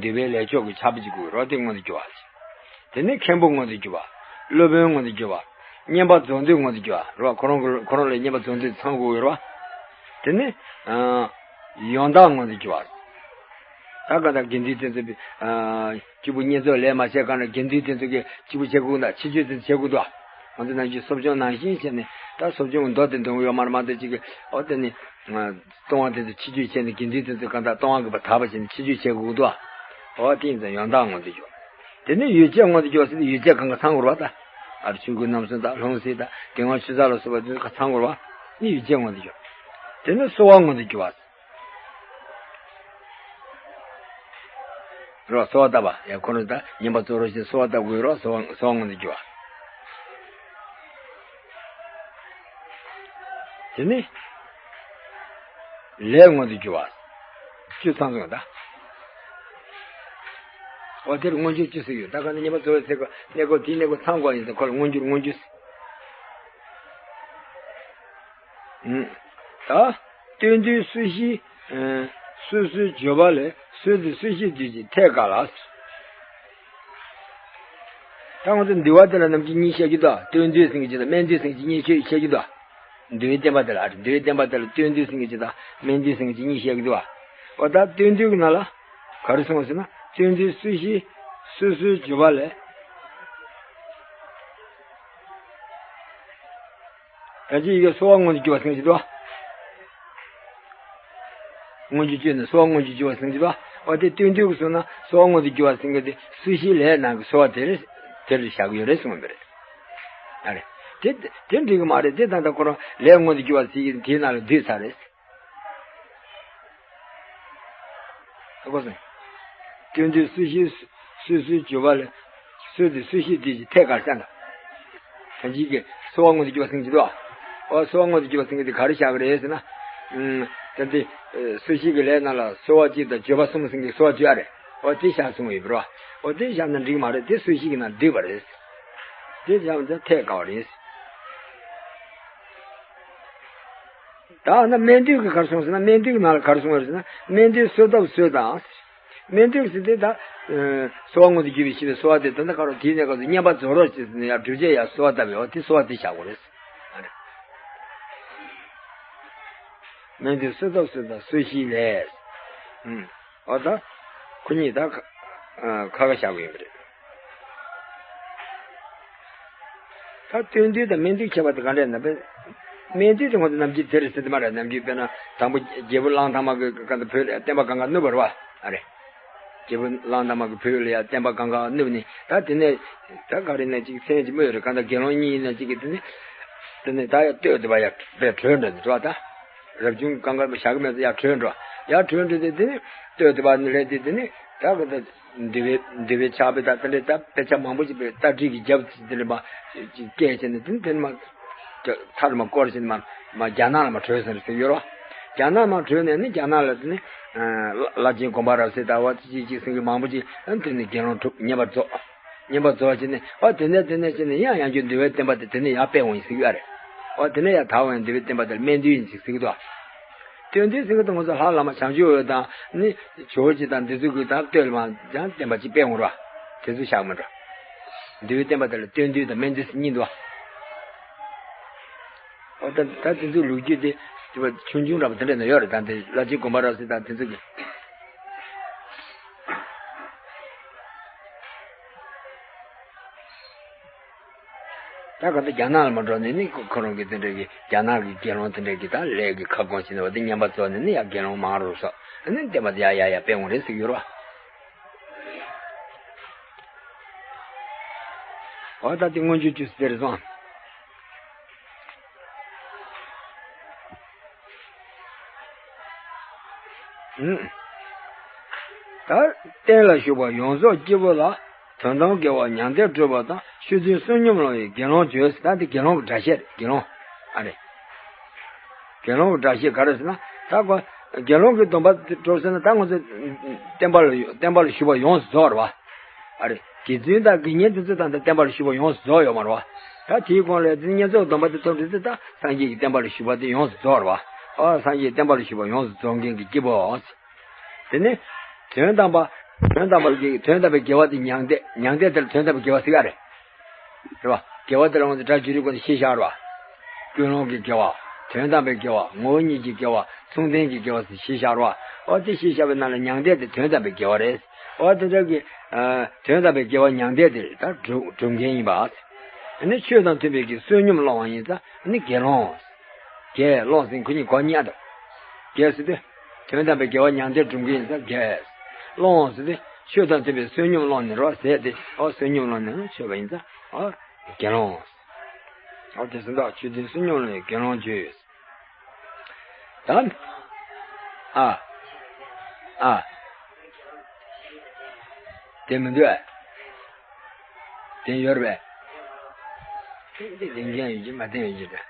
འདུལ་བའི་ལས་ཆོག་གི་ཕྱག་དཔེ་ཅིག་དགོས་རོགས་དེ་མངོན་དུ་གྱུར་པ། དེ་ནས་མཁན་པོ་མངོན་དུ་གྱུར་པ། སློབ་དཔོན་མངོན་དུ་གྱུར་པ། བསྙེན་པར་རྫོགས་འདོད་མངོན་དུ་གྱུར་པ་རོགས་ཁོ་རང་གི་ཁོ་རང་ལ་བསྙེན་པར་རྫོགས་འདོད་ཚང་དགོས་རོགས། དེ་ནས། ཡང་དག་མངོན་དུ་གྱུར་པ། ད་ག་ད་དགེ་འདུན་དེ་ཚོ། སྐྱེས་བུ་བསྙེན་རྫོགས་ལས་མ་བྱས་གང་ལ་དགེ་འདུན་དེ་ཚོ་གི་སྐྱེས་བུ་བྱེད་དགོས་ད་ཕྱི་སྤྱོད་དེ་ཚོ་བྱེད་དགོས་ད། ང་ཚོ་ནང་བཞིན་གསོ་སྦྱོང་ནང་བཞིན་བྱས་ནས་ད་གསོ་སྦྱོང་མདོ་དེ་འདོན་གི་ཡོད་མ་རེད་མ་གཏོགས་ཅིག་གི་ཨོ་དེ་ནི། ལྟུང་བ་དེ་ཚོ་ཕྱི་སྤྱོད་བྱས་ནས་དགེ་འདུན་དེ་ཚོ་གང་ལྟར་ལྟུང་བ་གི་བ་དག་པ་བྱས་ནས་ཕྱི་སྤྱོད་བྱེད་དགོས་འདུག་ཨོ་དེ་ཡིན་ཙང་ཡང་དག་མངོན་དུ་གྱུར། དེ་ནས་ཡུལ་བྱེད་མངོན་དུ་གྱུར་ཟེར་ཏེ་ཡུལ་བྱེད་གང་ག་ཚང་དགོས་རེད་བ་ད། ཨ་རུ་ཆོས་གོས་རྣམ་གསུམ་དང་ལྷུང་བཟེད་དང་དེ་སྔ་ཆུ་ཚགས་ལ་སོགས་པ་དེ་ཚོ་ག་ཚང་དགོས་རེད་བ། ནི་ཡུལ་བྱེད་མངོན་དུ་གྱུར། དེ་ནས་གསོལ་བ་མངོན་དུ་གྱུར་བ། རོ་གསོལ་བ་བཏབ་པ་ཡ་ཁོ་རང་ད་བསྙེན་པར་རྫོགས་རོགས་ཞེས་གསོལ་བ་བཏབ་དགོས་རོགས་གསོལ་བ་གསོལ་བ་མངོན་དུ་གྱུར་བ། དེ་ནི་ལས་མངོན་དུ་གྱུར་བ། བཅུ་ཚང་སོང་ད། འོ་དེར་མངོན་གྱུར་བཅུ་ཟེར་ཡོད་ད་ག་ནི་བསྙེན་པར་རྫོགས་པའི་ཚེ་ག་གནས་སྐབས་དེའི་གནས་སྐབས་ཚང་དགོས་ཡིན་ཟེར་ཁོ་ལ་མངོན་གྱུར་མངོན་གྱུར་ཟེར། ད། སྟོན་དུས་སོ་བཞི། སོ་སོའི་བརྗོད་པ་ལས་སོ་དེ་སོ་བཞི་དུས་ཀྱི་ཐད་ཀ་ལ། ད་ང་ཚོ་འདུལ་བ་དེ་ལ་ནམ་རྒྱུན་གཉིས་བཤད་ཀྱི་འདུག་སྟོན་དུས་ཟེར་གྱི་ཅི་དང་སྨད་དུས་ཟེར་གྱི་གཉིས་བཤད་བཤད་ཀྱི་འདུག་འདུལ་བའི་བསྟན་པ་དེ་ལ་འདུལ་བའི་བསྟན་པ་དེ་ལ་སྟོན་དུས་ཟེར་གྱི་ཅི་དང་སྨད་དུས་ཟེར་གྱི་ཅི་གཉིས་བཤད་ཀྱི་འདུག་འོ་ད་སྟོན་དུས་ཀྱི་ནང་ལ་ག་རེ་གསུངས་ཟེར་ན་སྟོན་དུས་སོ་བཞི་སོ་སོའི་བརྗོད་པ་ལས། ད་ཅི་ཡི་གེ་གསོལ་བ་མངོན་དུ་གྱུར་པ་ཟེར་གྱི་འདུག་མངོན་གྱུར་བཅུ་ནི་གསོལ་བ་མངོན་གྱུར་གྱུར་པ་ཟེར་གྱི་འདུག་འོ་དེ་སྟོན་དུས་ཀྱི་གསུངས་ན་གསོལ་བ་མངོན་དུ་གྱུར་པ་ཟེར་གྱི་དེ་སོ་བཞིའི་ལས་ནང་གི་གསོལ་བ་དེ་རེད། དེ་རེད་བཞག་གི་ཡོད་རེད་གསུངས་པ་རེད། ཨ་རེད། དེ་དེ་འགྲིག་གི་མ་རེད་དེ་ད་ལྟ་ཁོ་རང་ལས་མངོན་དུ་གྱུར་པ་ཟེར་གྱི་དེའི་ནང་ལ་བསྡུས་ཚར་རེད། ཧ་གོ་སོང་། སྟོན་དུས་སོ་བཞི་སོ་སོའི་བརྗོད་པ་ལས། སོ་དེ་སོ་བཞི་དེ་ཀྱི་ཐད་ཀར་བཤད་ན། ད་ཅིག་གིས་གསོལ་བ་མངོན་དུ་གྱུར་པ་ཟེར་གྱི་འདུག་ཨ། འོ་གསོལ་བ་མངོན་དུ་གྱུར་པ་ཟེར་གྱི་དེ་ག་རེ་བཞག་གི་རེད་ཟེར་ན། ད་འདི། སོ་བཞི་གི་ལས་རྣམས་ལ་གསོལ་བ་གཅིག་དང་བརྗོད་པ་གསུམ་ཟེར་གྱི་གསོལ་བ་བརྗོད་ཨ་རེད། འོ་དེ་བཞག་གསུངས་ཡོད་པ་རེད་བ། འོ་དེ་བཞག་ན་འགྲིག་མ་རེད་དེ་སོ་བཞི་གི་ནང་བསྡུས་པ་རེད། དེ་བཞག་ན་ཐད་ཀ་བ་རེད། ད་ན་སྨད་འདུས་ཀྱི་གར་སོང་ཟེར་ན་སྨད་འདུས་ཀྱི་ནང་ལ་གར་སོང་བ་ཟེར་ན་སྨད་འདུས་གསོལ་ཐབས་གསོལ་དང་། སྨད་འདུས་ཟེར་དེ་ད། གསོལ་བ་མངོན་དུ་གྱུར་པའི་ཞེས་པའི་གསོལ་བ་དེ་ད་ལྟ་ག་རོ་དེའི་གནས་སྐབས་སུ་བསྙེན་པར་རྫོགས་རོགས་ཞེས་ཟེར་ནས་ཡང་སྒྲུབ་བྱེད་ཡང་གསོལ་བ་བཏབ་ཡོད་དེ་གསོལ་བ་དེ་བཞག་དགོས་རེད། སྨད་འདུས་གསོལ་ཐབས་གསོལ་དང་གསོལ་ཞིང་ལས། འོ་ད། ཁོ་གཉིས་ད་ཁ་ཁ་བཞག་དགོས་ཡིན་པ་རེད། ད་སྟོན་དུས་དང་སྨད་དུས་ཁྱད་པར་དེ་ག་འདྲ་ཡིན་ན་པས། སྨད་དུས་དེ་ང་ཚོ་ནམ་རྒྱུན་དེ་རེད་ཟེར་དེ་མ་རེད་ནམ་རྒྱུན་དཔེར་ན་དང་པོ་རྒྱལ་པོ་གླང་དར་མ་གི་ག་འདི་བོད་བསྟན་པ་གང་ག་བསྣུབས་པ་རེད་བ་ཨ་རེད། རྒྱལ་པོ་གླང་དར་མ་གི་བུ་ལ་ཡ་བསྟན་པ་གང་ག་བསྣུབས་ནས། ད་དེ་ནས་ད་ག་རེ་ནས་ཅིག་མཚན་ཅིག་སྨོས་རེད། གང་ལྟར་དགེ་སློང་གཉིས་ཡིན་ན་ཅིག་གིས་དེ་ནས་དེ་ནས་ད་ཡ་སྟོད་དེ་བ་ཡ་བས་བྲོས་འགྲོ་ནས་འགྲོ་བ་ད། རབ་བྱུང་གང་ག་བཞག་གི་མེད་ཚེ་ཡ་བྲོས་འགྲོ། ཡ་བྲོས་འགྲོ་དེ་དེ་ནས་སྟོད་དེ་བ་ནས་ལས་དེ་དེ་ནས་ད་ག་ད་འདི་བའི་འདི་བའི་ཕྱག་དཔེ་ད་དེ་འདྲའི་ད་དཔེ་ཆ་མང་པོ་ཅིག་དཔེ་ད་བྲིས་ཀྱི་རྒྱབ་ཚིག་དེ་འདྲ་མ་ཅིག་སྐད་བྱས་ནས་དེ་ནས་དེ་ནས་མ། ཐར་མ་སྐོར་ཞིག་མ་མ་རྒྱ་ནག་ལ་མ་བྲོས་ཟེར་ཟེར་ཡོད་རོ། རྒྱ་ནག་མ་བྲོས་ནས་ནི་རྒྱ་ནག་ལ་དེ་ནི་བླ་ཆེན་དགོན་པ་རབ་གསལ་ལྟ་བུ་ཅིག་ཅིག་ཟེར་གྱི་མང་པོ་ཅིག་དེ་ནི་དགེ་སློང་གྲུབ་བསྙེན་པར་རྫོགས། བསྙེན་པར་རྫོགས་བྱས་ནས་ཨོ་དེ་ནས་དེ་ནས་བྱས་ནས་ཡང་ཡང་བསྐྱར་འདུལ་བའི་བསྟན་པ་དེ་དེ་ནས་ཡར་སྤེལ་འོང་ཡིན་ཟེར་གྱི་ཡོད་རེད། ཨོ་དེ་ནས་ཡང་དར་འོང་ཡིན། འདུལ་བའི་བསྟན་པ་དེ་ལ་སྨད་འདུལ་ཡིན་ཅིག་ཟེར་གྱི་འདུག་སྟོད་འདུལ་ཟེར་གྱི་འདུག་ང་ཚོ་ལྷ་བླ་མ་བྱང་ཆུབ་འོད་དང་ནི་ཇོ་བོ་རྗེ་དང་འདི་ཚོ་གི་ད་སྟོད་ལ་མ་ཡང་བསྟན་པ་ཅིག་སྤེལ་འོང་ར། དེ་ཚོ་བཞག་མི་འགྲོ། འདུལ་བའི་བསྟན་པ་དེ་ལ་སྟོད་འདུལ་དང་སྨད་འདུལ་ཟེར་གཉིས་འདུག་ཨོ་ད་ད་དེ་ཚོའི་ལོ་རྒྱུས་དེ་དེ་བ་ཆུང་ཆུང་འདྲ་པོ་དེ་འདྲ་ན་ཡོད་རེད། ད་འདི་བླ་ཆེན་དགོན་པ་རབ་གསལ་དང་དེ་ཚོ་གི། ད་ག་ད་རྒྱ་ནག་ལ་མ་འགྲོ་ནས་ནི་ཁོ་ཁོ་རང་གི་དེ་འདྲ་གི་རྒྱ་ནག་གི་དགེ་སློང་དེ་འདྲ་གི་ད་ལས་ཀྱི་ཁ་སྐོང་བྱས་ནས་བ་དེ་བསྙེན་པར་རྫོགས་ནས་ནི་ཡ་དགེ་སློང་མང་རུ་སོགས་ནི་བསྟན་པ་དེ་ཡ་ཡ་ཡ་སྤེལ་འོང་རེད་ཟེར་གྱི་ཡོད་རེད་བ། ཨོ་ད་དེ་སྔོན་བྱོན་བཅུ་ཟེར་སོང་། ཨུམ། ད་རྟེན་ལ་བཞུགས་པ་ཡོངས་རྫོགས་སྐྱེ་བོ་ལ། དོན་དམ་དགེ་བ་མྱང་འདས་སྒྲུབ་པ་དང་། ཆོས་འཛིན་བསོད་སྙོམས་སློང་བའི་དགེ་སློང་བརྗོད། ད་འདི་དགེ་སློང་གི་སྒྲ་བཤད་རེད། དགེ་སློང་ཨ་རེད། དགེ་སློང་གི་སྒྲ་བཤད་ག་རེ་ཟེར་ན། ད་ཁོ་དགེ་སློང་གི་སྡོམ་པ་སྒྲུབ་ཟེར་ན་ད་ང་ཚོ་བསྟན་པ་ལ་བསྟན་པ་ལ་ཞུགས་པ་ཡོངས་སུ་རྫོགས་རེད་བ། ཨ་རེ། དགེ་ཚུལ་དང་དགེ་བསྙེན་དེ་ཚོ་དང་བསྟན་པ་ལ་ཞུགས་པ་ཡོངས་སུ་རྫོགས་ཡོད་མ་རེད་བ། ད་དེའི་གོང་ལ་དེ་བསྙེན་རྫོགས་སྡོམ་པ་དེ་ཐོབ་དུས་ད་སངས་རྒྱས་ཀྱི་བསྟན་པ་ལ་ཞུགས་པ་དེ་ཡོངས་སུ་རྫོགས་རེད་བ། ཨ་སངས་རྒྱས་བསྟན་པ་ལ་ཞུགས་པ་ཡོངས་སུ་རྫོགས་མཁན་གྱི་སྐྱེས་བུའོ། དེ་ནས་དོན་དམ་པ་དོན་དམ་པ་ཀྱི་དོན་དམ་པའི་དགེ་བ་དེ་མྱང་འདས། མྱང་འདས་དེ་ལ་དོན་དམ་པའི་དགེ་བ་ཟེར་ག་རེད། རེད་བ། དགེ་བ་དེ་ལ་ང་ཚོ་སྒྲ་བསྒྱུར་རིགས་ཀུན་ཏུ་ཤེས་བྱ་རེད་བ། ཀུན་སློང་གི་དགེ་བ། དོན་དམ་པའི་དགེ་བ། ངོ་བོ་ཉིད་ཀྱི་དགེ་བ། མཚུངས་ལྡན་གྱི་དགེ་བ་ཟེར་ཤེས་བྱ་རེད་བ། ཨོ་དེ་ཤེས་བྱ་བའི་ནང་ལ་མྱང་འདས་དེ་དོན་དམ་པའི་དགེ་བ་རེད། ཨོ་དེ་འདྲ་གི་ཨ་དོན་དམ་པའི་དགེ་བ་མྱང་འདས་དེ་ད་སྒྲུབ་སྒྲུབ་མཁན་ཡིན་པ། ཨ་ནི་ཆོས་དང་མཐུན་པའི་གི་བསོད་སྙོམས་སློང་བ་ཡིན་ཙང་ཨ་ནི་དགེ་སློང་། དགེ་སློང་ཟེར་ཁོ་གཉིས་གོ་ཉག་འདུག་དགེ་ཟེར་དུས། དོན་དམ་པའི་དགེ་བ་མྱང་འདས་སྒྲུབ་མཁན་ཡིན་ཙང་དགེ། སློང་ཟེར་དུས་ཆོས་དང་མཐུན་པའི་བསོད་སྙོམས་སློང་ནས་རོ་ཟེར་ཏེ་ཨོ་བསོད་སྙོམས་སློང་ནས་ཆོས་པ་ཡིན་ཙང་ཨོ་དགེ་སློང་། ཨོ་དེ་ཟེར་འདུག་ཆོས་འཛིན་བསོད་སྙོམས་སློང་བའི་དགེ་སློང་བརྗོད་ཡོད། ད། ཨ། ཨ། དེ་མི་འདུག་ཨ། དེ་ཡོད་རེད་པས། དེ་འདི་ལྡན་མཁན་ཡོད་ཀྱི་མ་ལྡན་ཡོད་ཀྱི་འདྲ།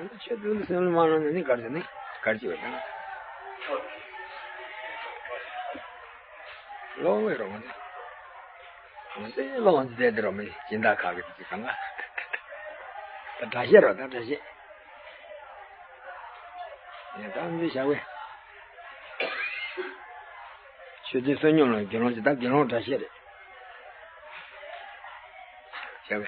ང་ཚོ་ཆོས་དུས་འདི་སེམས་ལ་མ་ལོན་ན་ནི་གར་ཟེར་ནི་གར་ཅི་བ་དང་། ལོང་བའི་རོ་ང་ཚོ། ང་ཚོའི་ལོང་ཚོ་བསྡད་དེ་རོ་མི་སྦྱིན་བདག་ཁག་གི་དུས་ཚོད་གང་ག་ད་སྒྲ་བཤད་རོ་ད་སྒྲ་བཤད། ཡ་ད་འདི་བཞག་པས། ཆོས་འཛིན་བསོད་སྙོམས་ལ་དགེ་སློང་ཅིག་ད་དགེ་སློང་སྒྲ་བཤད་རེད། བཞག་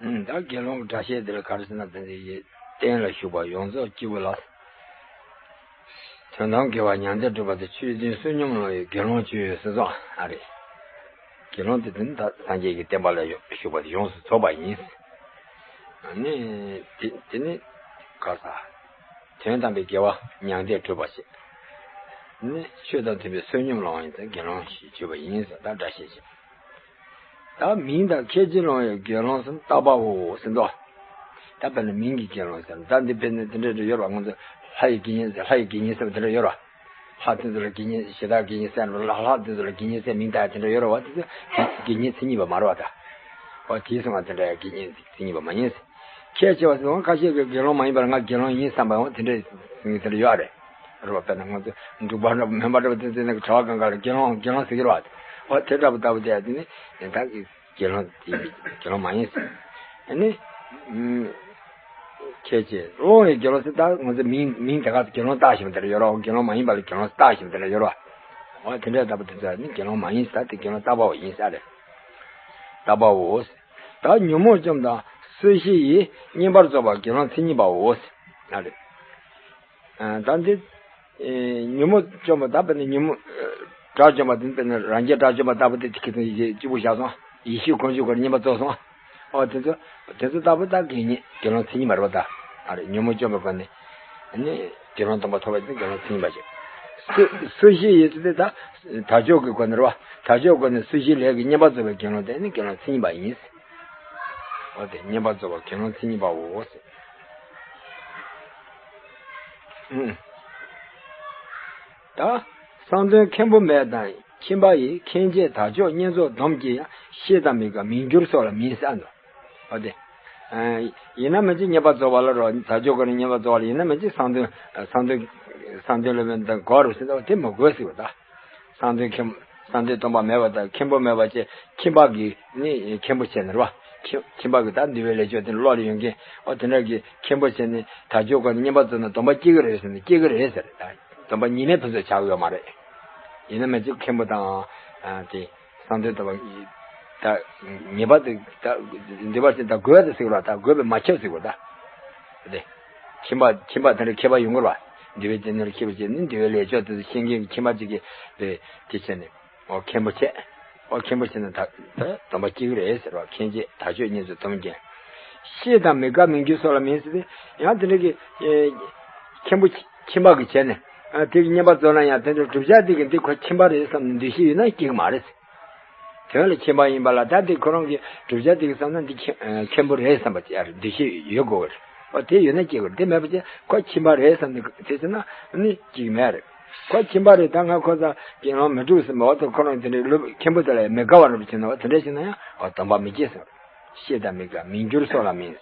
པས། ད་དགེ་སློང་གི་སྒྲ་བཤད་འདི་ལ་ག་རེ་ཟེར་ན་དེ་འདི་ཡི་རྟེན་ལ་བཞུགས་པ་ཡོངས་རྫོགས་སྐྱེས་བུ་ལ། དོན་དམ་དགེ་བ་མྱང་འདས་སྒྲུབ་པ་དེ་ཆོས་འཛིན་བསོད་སྙོམས་ལ་ཡི་དགེ་སློང་བརྗོད་ཡོད་ཟེར་སོང་ཨ་རེད། དགེ་སློང་དེ་དེ་ནི་ད་སངས་རྒྱས་ཀྱི་བསྟན་པ་ལ་ཞུགས་པ་དེ་ཡོངས་སུ་རྫོགས་པ་ཡིན། ནི་དེ་དེ་ནི་ག་ས། དོན་དམ་པའི་དགེ་བ་མྱང་འདས་སྒྲུབ་པ་ཞེས། ནི་ཆོས་དང་མཐུན་པའི་བསོད་སྙོམས་སློང་བ་ཡིན་ཙང་དགེ་སློང་ཞེས་བརྗོད་པ་ཡིན་ཟེར་ད་སྒྲ་བཤད་ཅིང་། ད་མིང་དང་ཁྱད་ཆོས་སློང་བའི་དགེ་སློང་ཟེར་ན་བརྟག་པའོ་ཟེར་འདུག་ད་དཔེར་ན་མིང་གི་དགེ་སློང་ཟེར་ན་ད་འདི་དཔེར་ན་དེ་འདྲ་འདྲ་ཡོད་པ་ང་ཚོ་ལྷ་ཡི་དགེ་བསྙེན་ཟེར་ལྷ་ཡི་དགེ་བསྙེན་ཟེར་བ་དེ་འདྲ་ཡོད་ར། ལྷ་དེ་ཚོ་ལ་དགེ་བསྙེན་ཞེ་དྲག་དགེ་བསྙེན་ཟེར་ན་ལྷ་ལྷ་དེ་ཚོ་ལ་དགེ་བསྙེན་ཟེར་མིང་བཏགས་དེ་འདྲ་ཡོད་ར་བ། དེ་ཚོ་དགེ་བསྙེན་མཚན་ཉིད་པ་མ་རེད་བ་ད། འོ་དེའི་སོང་བ་དེ་འདྲ་ཡང་དགེ་བསྙེན་མཚན་ཉིད་པ་མ་ཡིན། ཁྱད་ཆེ་བ་ཟེར་བ་ཁ་ཤས་ཀྱིས་དགེ་སློང་མ་ཡིན་པར་ང་དགེ་སློང་ཡིན་བསམ་པའང་དེ་འདྲ་དེ་འདྲ་ཡོད་རེད། རེད་བ། དཔེར་ན་ང་ཚོ་འབྲུག་པ་འདྲ་པོ་མོན་པ་འདྲ་པོ་དེ་ཚོ་ནི་གྲྭ་པ་གང་ག་ལ་དགེ་སློང་དགེ་སློང་ཟེར་གྱི་རེད་བ། འོ་དེ་འདྲ་པོ་ལྟ་བུ་དེ་ཡང་དེ་ནི་ཡང་དག་གི་དགེ་སློང་དེ་དགེ་སློང་མ་ཡིན་ཟེར། ཨ་ནི། ཁྱད་ཆེ་སློང་བའི་དགེ་སློང་ཟེར་ད་ང་ཚོ་མིང་མིང་དེ་ག་དགེ་སློང་བཏགས་ཤིང་དེ་འདྲ་ཡོད་རེད་བ། དགེ་སློང་མ་ཡིན་པ་ལ་དགེ་སློང་བཏགས་ཤིང་དེ་འདྲ་ཡོད་རེད་བ། འོ་དེ་འདྲ་ལྟ་བུ་དེ་ཚོ་ནི་དགེ་སློང་མ་ཡིན་ཟེར་ད་དེ་དགེ་སློང་བཏགས་པའོ་ཡིན་ཟེར་རེད། བཏགས་པའོ། ད་ཉོན་མོངས་བཅོམ་དང་སྲིད་ཞི་ཡིས་བསྙེན་པར་རྫོགས་པ་དགེ་སློང་མཚན་ཉིད་པའོ། ཨ་རེད། ཨ་ད་འདི། ཨེ་ཉོན་མོངས་བཅོམ་པ་ད་དཔེར་ན་ཉོན་མོངས། ཨེ་དགྲ་བཅོམ་པ་དེ་དཔེར་ན་རང་རྒྱལ་དགྲ་བཅོམ་པ་ལྟ་བུ་དེ་གི་ཚོ་ཡི་གེ་གཅིག་པུ་བཞག་སོང་། ཡེ་ཤེས་ཀུན་འབྱུང་སྒོ་ནས་བསྙེན་པར་རྫོགས་སོང་། ཨོ་དེ་ཚོ་དེ་ཚོ་ལྟ་བུ་ད་དགེ་བསྙེན་དགེ་སློང་མཚན་ཉིད་མ་རེད་པ་ད། ཨ་རེད། ཉོན་མོངས་བཅོམ་པའི་སྒོ་ནས། ནི་དགེ་སློང་སྡོམ་པ་ཐོབ་པ་དེ་དགེ་སློང་མཚན་ཉིད་པ་ཅིག་སུ་སུ་ཞིག་ཡིན་ཚུལ་དེ་ད་དལ་འབྱོར་གྱི་སྒོ་ནས་རེད་བ། དལ་འབྱོར་སྒོ་ནས་སུ་ཞིག་ལས་ཀྱི་བསྙེན་པ་རྫོགས་པའི་དགེ་སློང་དེ་ནི་དགེ་སློང་མཚན་ཉིད་པ་ཡིན། འོ་དེ་བསྙེན་པ་རྫོགས་པ་དགེ་སློང་མཚན་ཉིད་པའོ། ཨུམ། ད་གསང་སྟོན་མཁན་པོ་མེད་དང་ཁྱིམ་པ་ཡི། ཁྱེད་ཅག་དལ་འབྱོར་བསྙེན་རྫོགས་སྡོམ་གྱིས་ཡང་། ཤེས་དང་མི་དགའ་མིང་འགྱུར་སོགས་ལ་མིན་ཟེར་འདུག་འོ་དེ། ཡིན་ན་མིན་ཅིག་བསྙེན་པ་རྫོགས་པ་ལ་རོ། དལ་འབྱོར་སྒོ་ནས་བསྙེན་པ་རྫོགས་པ་ལ་ཡིན་ན་མིན་ཅིག་གསང་སྟོན་གསང་སྟོན་གསང་སྟོན་སློབ་དཔོན་དང་གོ་རུ་ཟེར་འདུག་དེ་མི་དགོས་ཟེར་བ་ད། གསང་སྟོན་མཁན། གསང་སྟོན་སྡོམ་པ་མེད་པ་དང་མཁན་པོ་མེད་པ་བཅས་ཁྱིམ་པ་གིས་ནི་མཁན་པོ་བྱས་ནས་རེད་བ། ཁྱིམ་ཁྱིམ་པ་གིས་ད་འདུལ་བའི་ལས་ཆོག་དེ་ཀློག་ལ་ཡོང་མཁན། ཨོ་དེ་འདྲ་གི་མཁན་པོ་བྱས་ནས་དལ་འབྱོར་སྒོ་ནས་བསྙེན་པ་རྫོགས་ན་སྡོམ་པ་སྐྱེ་གི་རེད་ཟེར་ནས་སྐྱེ་གི་རེད་ཟེར། ད་སྡོམ་པ་ཉེས་མེད་ཕུན་སུམ་ཆགས་ཀྱི་ཡོད་མ་རེད། ཡིན་ན་མིན་ཅིག་མཁན་པོ་དང་དེ་གསང་སྟོན་སྡོམ་པ་ད་ཉེས་པ་དེ་ད་འདུལ་བ་ཅན་ད་དགོས་དེ་ཟེར་བ་ད་དགོས་པས་མ་ཁྱབ་ཟེར་བ་ད། དེ་ཁྱིམ་པ་ཁྱིམ་པ་དེ་འདྲ་མཁས་པ་ཡོང་གི་རེད་བ། འདུལ་བའི་སྡེ་སྣོད་ལ་མཁས་པ་བྱས་ནས་འདུལ་བའི་ལས་ཆོག་དེ་ཚོ་ཤེས་མཁན་གྱི་ཁྱིམ་པ་ཅིག་གིས་དེ་དེ་བྱས་ནས། ཨོ་མཁན་པོ་བྱས། ཨོ་མཁན་པོ་བྱས་ན་ད་ད་སྡོམ་པ་སྐྱེ་གི་རེད་ཟེར་བ། ཁྱེད་ཅག་དལ་འབྱོར་བསྙེན་རྫོགས་སྡོམ་གྱིས། ཤེས་དང་མི་དགའ་མིང་འགྱུར་སོགས་ལ་མིན་ཟེར་ཏེ། ཡང་དེ་འདྲ་གི་ཨེ་མཁན་པོ་ཁྱིམ་པ་གིས་བྱས་ནས་ཨ་དེ་གི་བསྙེན་པ་རྫོགས་ན་ཡང་དེ་འདྲ་བསྒྲུབ་བྱ་དེ་གི་འདི་ཁོ་ཁྱིམ་པ་རེད་བསམ་ནས་འདུ་ཤེས་ཡོད་ན་སྐྱེ་གི་མ་རེད། དོན་ལ་ཁྱིམ་པ་ཡིན་པ་ལ་ད་དེ་ཁོ་རང་གི་བསྒྲུབ་བྱ་དེ་གི་བསམ་ན་འདི་ཁྱིམ་ཨེ་མཁན་པོ་རེད་བསམ་པ་ཅིག་ཨ་རེ་འདུ་ཤེས་ཡོད་དགོས་པ་རེད། ཨོ་དེ་ཡོད་ན་སྐྱེ་དགོས་རེད། དེ་མེད་པ་ཅིག་ཁོ་ཁྱིམ་པ་རེད་བསམ་ནས་དེ་བྱས་ན་ནི་སྐྱེ་གི་མེད་རེད། ཁོ་ཁྱིམ་པ་རེད། ད་ང་ཁོ་ཚ་དགེ་སློང་མི་སྒྲུབ་ཟེར་མ་བ་དང་ཁོ་རང་དེ་འདྲའི་སློབ་མཁན་པོ་དེ་ལ་མི་དགའ་བ་རུ་བྱས་ན་བ་དེ་འདྲ་བྱས་ན་ཡང་ཨོ་སྡོམ་པ་མི་སྐྱེ་ཟེར། ཤེས་དང་མི་དགའ་མིང་འགྱུར་སོགས་ལ་མིན།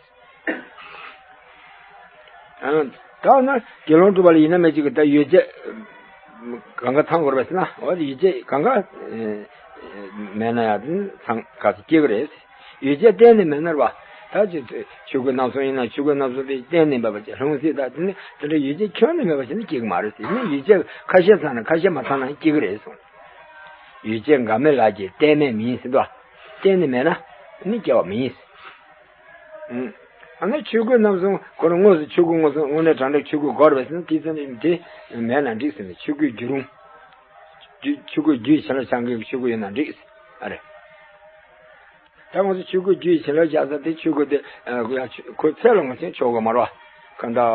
ཨ་ད་ན་དགེ་སློང་སྒྲུབ་པ་ལ་ཡིན་ན་མེད་ཅིག་གི་ད་ཡོ་བྱད་གང་ག་ཚང་དགོས་པ་ཟེར་ན་འོ་ཡོ་བྱད་གང་ག་མེད་ན་ཡང་ཚང་ག་ཚོད་སྐྱེ་གི་རེད། ཡོ་བྱད་གཏན་ནས་མེད་ན་རེད་བ། ད་ཅི་ཆོས་གོས་རྣམ་གསུམ་ཡིན་ན་ཆོས་གོས་རྣམ་གསུམ་དེ་གཏན་ནས་མེད་པ་ཅིག་ལྷུང་བཟེད་ད་དེ་ནི་དེ་འདྲ་ཡོ་བྱད་ཁྱོན་ནས་མེད་པ་ཞིག་ནི་སྐྱེ་གི་མ་རེད་ཟེར། ཡིན་ན་ཡོ་བྱད་ཁ་ཤས་ཚང་ན་ཁ་ཤས་མ་ཚང་ན་སྐྱེ་གི་རེད་གསུངས། ཡོ་བྱད་འགལ་མེད་ལགས་ཀྱིས་གཏན་མེད་མིན་ཟེར་འདུག་གཏན་ནས་མེད་ན་ནི་སྐྱེ་བ་མིན་ཟེར། ཨ་ནི་ཆོས་གོས་རྣམ་གསུམ་ཁོ་རང་དངོས་སུ་ཆོས་གོས་དངོས་སུ་དངོས་གནས་དྲང་གནས་ཆོས་གོས་དགོས་རེད་ཟེར་ན་དེ་ཚོ་ནི་དེ་མེད་ན་འགྲིག་ཟེར་ནས་ཆོས་གོས་རྒྱུ་རུང་། རྒྱུ་ཆོས་གོས་རྒྱུ་ཡི་བྱིན་རླབས་ཆགས་མཁན་གྱི་ཆོས་གོས་ཡོད་ན་འགྲིག་ཨ་རེད། ད་ང་ཚོ་ཆོས་གོས་རྒྱུ་ཡི་བྱིན་རླབས་ཆགས་ས་དེ་ཆོས་གོས་དེ་ཁོ་ཚད་ལ་ང་ཚོས་ཆོག་གི་མ་རེད་བ། གང་ལྟར།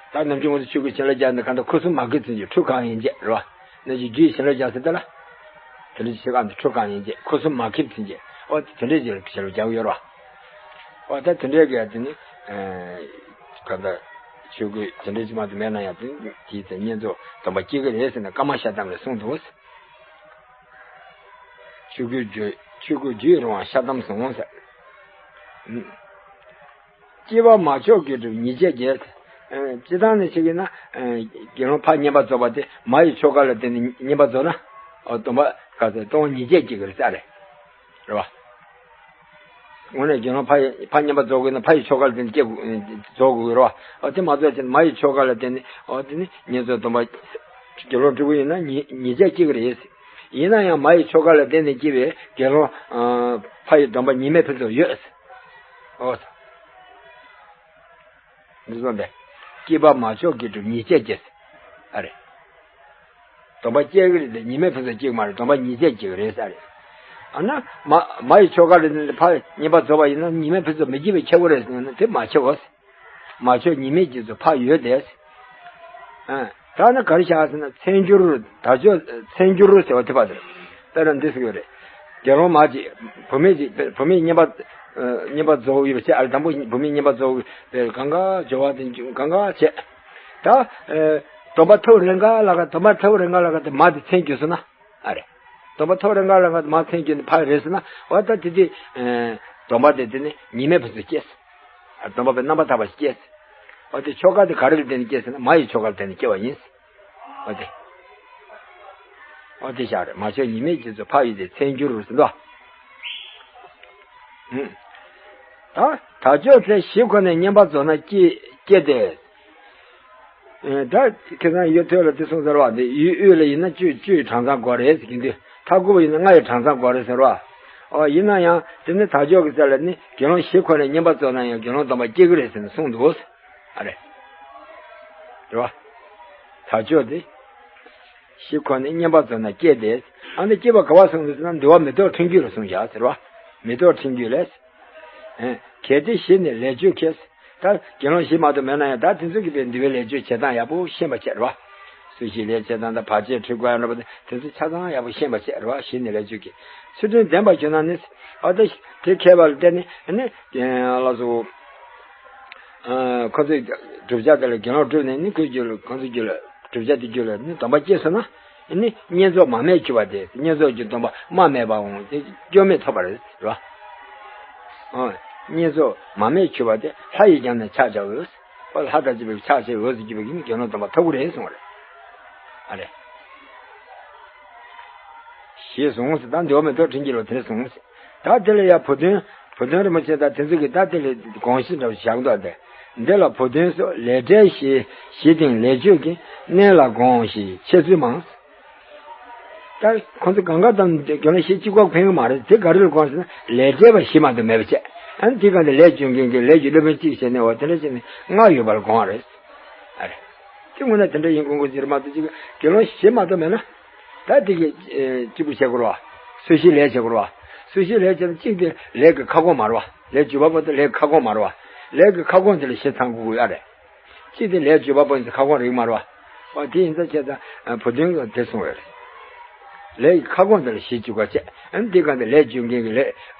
ད་ནམ་རྒྱུན་ང་ཚོ་ཆོས་གོས་བྱིན་རླབས་ཆགས་ན་གང་ལྟར་ཁུ་སིམ་མ་གིབ་ཚིག་གི་ཁྲུ་གང་ཡིན་བྱས་རེད་བ། ནམ་རྒྱུན་རྒྱུ་ཡི་བྱིན་རླབས་ཆགས་ས་དེ་ལ། དེ་འདྲའི་ཆོས་གོས་དེ་ཁྲུ་གང་ཡིན་བྱས་ཁུ་སིམ་མ་གིབ་ཚིག་གི་ཨོ་དེ་འདྲའི་བྱིན་རླབས་ཆགས་ཡོད་རེད་བ། ཨོ་ད་དེ་འདྲའི་གི་དེ་ནི། གང་ལྟར། ཆོས་གོས་དེ་འདྲའི་ཅི་མ་གཏོགས་མེད་ན་ཡང་དེ་དེའི་ཚེ་བསྙེན་རྫོགས་སྡོམ་པ་སྐྱེ་གི་རེད་ཟེར་ནས་ཀ་མ་ཤ་ཏམ་ལས་གསུངས་འདུག་ཆོས་གོས་རྒྱུ་ཆོས་གོས་རྒྱུ་ཡི་རུང་བ་ཤ་ཏམ་བཟུང་ཟེར། སྐྱེས་པ་མ་ཆོག་དགེ་སྒྲུབ་ཉེས་བྱས་བརྒྱད། སྤྱིར་བཏང་ནས་བྱེད་ཀྱི་ན། དགེ་སློང་ཕར་བསྙེན་པར་རྫོགས་པ་དེ་མ་ཡི་ཆོ་ག་ལ་བརྟེན་ནས་བསྙེན་པར་རྫོགས་ན། སྡོམ་པ་ག་ཚོད་གཏོང་ཉེས་བྱས་སྐྱེ་གི་རེད་ས་རེད། རེད་བ། དངོས་གནས་དགེ་སློང་ཕ་ཡི་ཕ་བསྙེན་པར་རྫོགས་དགོས་ན་ཕ་ཡི་ཆོ་ག་ལ་བརྟེན་ནས་སྐྱེ་དགོས་རྫོགས་དགོས་རེད་བ། ཨོ་དེ་མ་རྫོགས་ཀྱང་མ་ཡི་ཆོ་ག་ལ་བརྟེན་ནས་ཨོ་དེ་ནི་བསྙེན་རྫོགས་སྡོམ་པ་དགེ་སློང་སྒྲུབ་ཀྱི་ཡིན་ན་ཉེས་ཉེས་བྱས་སྐྱེ་གི་རེད། ཡིན་ན་ཡང་མ་ཡི་ཆོ་ག་ལ་བརྟེན་ནས་སྐྱེ་བའི་དགེ་སློང་ཕ་ཡི་སྡོམ་པ་ཉེས་མེད་ཕུན་སུམ་ཡོད། ཨོ། འདི་ཚོ་འདི། སྐྱེས་པ་མ་ཆོག་དགེ་སྒྲུབ་ཉེས་བྱས་སྐྱེ། ཨ་རེ། སྡོམ་པ་སྐྱེ་གི་རེད་དེ་ཉེས་མེད་ཕུན་སུམ་སྐྱེ་གི་མ་རེད། སྡོམ་པ་ཉེས་བྱས་སྐྱེ་གི་རེད་ས་རེད། ཨ་ན་མ་མ་ཡི་ཆོ་ག་ལ་ཕ་བསྙེན་པར་རྫོགས་པ་ཡིན་ན་ཉེས་མེད་ཕུན་སུམ་མི་སྐྱེ་བའི་ཁྱད་པར་རེད་ཟེར་ན་དེ་མ་ཁྱད་པར། མ་ཆོག་ཉེས་མེད་ཀྱི་ཚུལ་ཕ་ཡོད་དེ། ཨ་ད་ནི་ག་རེ་བྱ་ཟེར་ན་མཚན་འགྱུར་དལ་འབྱོར་མཚན་འགྱུར་ཟེར་བ་དེ་པ་དེ། དཔེར་ན་འདི་ཟེར་གི་རེད། དགེ་སློང་མ་ཅིག་བུད་མེད་ཅིག་བུད་མེད་བསྙེན་པ་བསྙེན་པར་རྫོགས་ཡོད་པ་བྱས་ཨ་རེ། དང་པོ་བུད་མེད་བསྙེན་པར་རྫོགས་པའི་གང་ག་སྦྱོར་བ་དེ་གང་ག་བྱས། ད་སྡོམ་པ་ཐོབ་རན་ག་ལ་ག་སྡོམ་པ་ཐོབ་རན་ག་ལ་ག་དེ་མ་དེ་མཚན་གྱུར་སོང་ན་ཨ་རེ། སྡོམ་པ་ཐོབ་རན་ག་ལ་ག་དེ་མ་མཚན་གྱུར་ནི་ཕ་རེད་ཟེར་ན་འོ་ད་དེ་དེ་སྡོམ་པ་དེ་དེ་ནི་ཉེས་མེད་ཕུན་སུམ་སྐྱེས། སྡོམ་པ་པའི་རྣམ་པར་ཐར་པ་ཞིག་སྐྱེས། འོ་དེ་ཆོ་ག་དེ་ག་རེ་ལ་བརྟེན་ནས་སྐྱེས་ཟེར་ན་མ་ཡི་ཆོ་ག་ལ་བརྟེན་ནས་སྐྱེ་བ་ཡིན། འོ་དེ། འོ་དེ་བཞག་རེད། མ་ཆོག་ཉེས་མེད་ཀྱི་ཚུལ་ཕ་ཡི་དེ་མཚན་འགྱུར་རུ་ཟིན་ཏོ། ཨུམ། ད་དལ་འབྱོར་ཚེ་བཞི་ཁོ་ནས་བསྙེན་པར་རྫོགས་ན་སྐྱེ་སྐྱེ་སྟེ། ཨེ་ད་ཁྱེད་རང་ཡུལ་ཐོས་ལ་དེ་གསུངས་ཚར་བ་འདི་ཡུལ་དབུས་ལ་ཡིན་ན་བཅུ་བཅུའི་གྲངས་ཚང་དགོས་རེད་ཟེར་གྱིན་དུས་མཐའ་དགུ་པ་ཡིན་ན་ལྔ་ཡི་གྲངས་ཚང་དགོས་རེད་ཟེར་བ། ཨོ་ཡིན་ན་ཡང་དེ་ནི་དལ་འབྱོར་གྱི་རྩ་ལ་ནི་དགེ་སློང་བཞི་ཁོ་ནས་བསྙེན་པར་རྫོགས་ན་ཡང་དགེ་སློང་སྡོམ་པ་སྐྱེ་གི་རེད་ཟེར་ནས་གསུངས་འདུག་ཨ་རེ། རེད་བ། དལ་འབྱོར་དེ། བཞི་ཁོ་ནས་བསྙེན་པར་རྫོགས་ན་སྐྱེ་སྟེ། ཨ་ནི་སྐྱེ་བ་ག་བ་གསུངས་འདུག་ཟེར་ན་འདུལ་བ་མེ་ཏོག་ཕྲེང་རྒྱུད་ལ་གསུངས་བཞག་ཟེར་བ། མེ་ཏོག་ཕྲེང་རྒྱུད་ལས། ཨེ། གལ་ཏེ་ཞི་ནས་ལས་སྤྱོད་མཁས། ད་དགེ་སློང་ཞི་མ་གཏོགས་མེད་ན་ཡང་ད་དེ་ཚོ་གི་པའི་འདུལ་བའི་ལས་སྤྱོད་བྱེད་སྟངས་ཡག་པོ་ཤེས་པ་བྱས་རེད་བ། སུ་ཞིག་ལས་བྱེད་སྟངས་དང་བར་ཆད་འཁྲུལ་དགོས་ཡང་འགྲོ་བ་དེ་ཚོ་ཆ་ཚང་ཡག་པོ་ཤེས་པ་བྱས་རེད་བ། ཞི་ནས་ལས་སྤྱོད་མཁས། ཚུལ་ཁྲིམས་ལྡན་པར་གྱུར་ན་ནི། ཨ་ད་དེ་མཁས་པ་ལ་བརྟེན་ནས་ནི་ལགས་སོ། ཁོ་ཚོས་བསྒྲུབ་བྱ་དེ་ལ་དགེ་སློང་བསྒྲུབས་ནས་ནི་ཁོའི་རྒྱུད་ལ་ཁོ་ཚོའི་རྒྱུད་ལ་བསྒྲུབ་བྱ་དེ་རྒྱུད་ལ་ནི་སྡོམ་པ་སྐྱེས་སོང་ན། ནི་བསྙེན་རྫོགས་མ་མེད་གྱུར་པ་དེ་བསྙེན་རྫོགས་ཀྱི་སྡོམ་པ་མ་མེད་པའང་དེ་སྐྱོན་མེད་ཐོབ་པ་རེད་རོ། བསྙེན་རྫོགས་མ་མེད་གྱུར་པ་དེ་ལྷ་ཡིས་ཀྱང་ནི་ཕྱག་བྱ་འོས། ཁོ་ལྷ་དང་བཅས་པའི་ཕྱག་བྱ་འོས་སུ་གྱུར་པའི་གི་ནི་དགེ་སློང་སྡོམ་པ་ཐོབ་ཀྱི་རེད་གསུངས་པ་རེད། ཨ་རེད། ཞེས་གསུངས་སོ། ད་འདི་བ་མེ་ཏོག་དྲིན་གྱིས་ལོ་དེར་གསུངས་སོ། ད་དེ་ལ་ཡ་བུ་སྟོན། བུ་སྟོན་རིན་པོ་ཆེ་དང་དེ་ཚོ་གིས་ད་དེ་ལ་དགོངས་གཞི་འདྲ་བོ་བཞག་འདུག་སྟེ། འདི་ལ་བུ་སྟོན་སོགས་ལས་འབྲས་ཞི་ཞི་དང་ལས་སྤྱོད་ཀྱི་གནས་ལ་དགོངས་ཞེས་འཆད་ཚུལ་མང་། ད་ཁོང་ཚོ་གང་ག་དང་དགེ་སློང་ཞི་གཅིག་པ་ཕན་གི་མ་རེད། དེ་ག་རེ་ལ་དགོངས་ཟེར་ན་ལས་འབྲས་པ་ཞི་མ་གཏོགས་མེད་པ་བྱས། ཨ་ནི་དེ་ག་ནས་ལས་སྤྱོད་མཁན་གྱི་ལས་ཀྱི་སློབ་དཔོན་གཅིག་བྱས་ནས་འོ་དེ་འདྲ་བྱས་ནས་ལྔ་ཡོད་པ་ལ་དགོངས་པ་རེད། ཨ་རེད། དེ་དངོས་གནས་དེ་འདྲ་ཡིན་དགོས་དགོས་ཟེར་མ་གཏོགས་ཅིག་དགེ་སློང་ཞི་མ་གཏོགས་མེད་ན། ད་དེ་གི་གཅིག་པུ་བྱེད་དགོས་རེད་བ། སུ་ཞིག་ལས་བྱེད་དགོས་རེད་བ། སུ་ཞིག་ལས་བྱེད་ན་གཅིག་དེ་ལས་ཀྱི་ཁ་སྐོང་མ་རེད་བ། ལས་བྱེད་པ་པོ་དེ་ལས་ཀྱི་ཁ་སྐོང་མ་རེད་བ། ལས་ཀྱི་ཁ་སྐོང་དེ་ལ་ཞི་ཚང་དགོས་ཀྱི་ཡོད་རེད། གཅིག་དེ་ལས་བྱེད་པ་པོ་ཡིན་ཁ་སྐོང་རིགས་མ་རེད་བ། བ་དེ་ཡིན་ཙང་བྱས་ཙང་བུ་སྟོན་གྱིས་དེ་གསུངས་ཡོད་རེད། ལས་ཀྱི་ཁ་སྐོང་དེ་ལ་ཞི་བཅུག་པ་བྱས། ཨ་ནི་དེ་ག་དེ་ལས་བྱེད་མཁན་གྱི་ལས་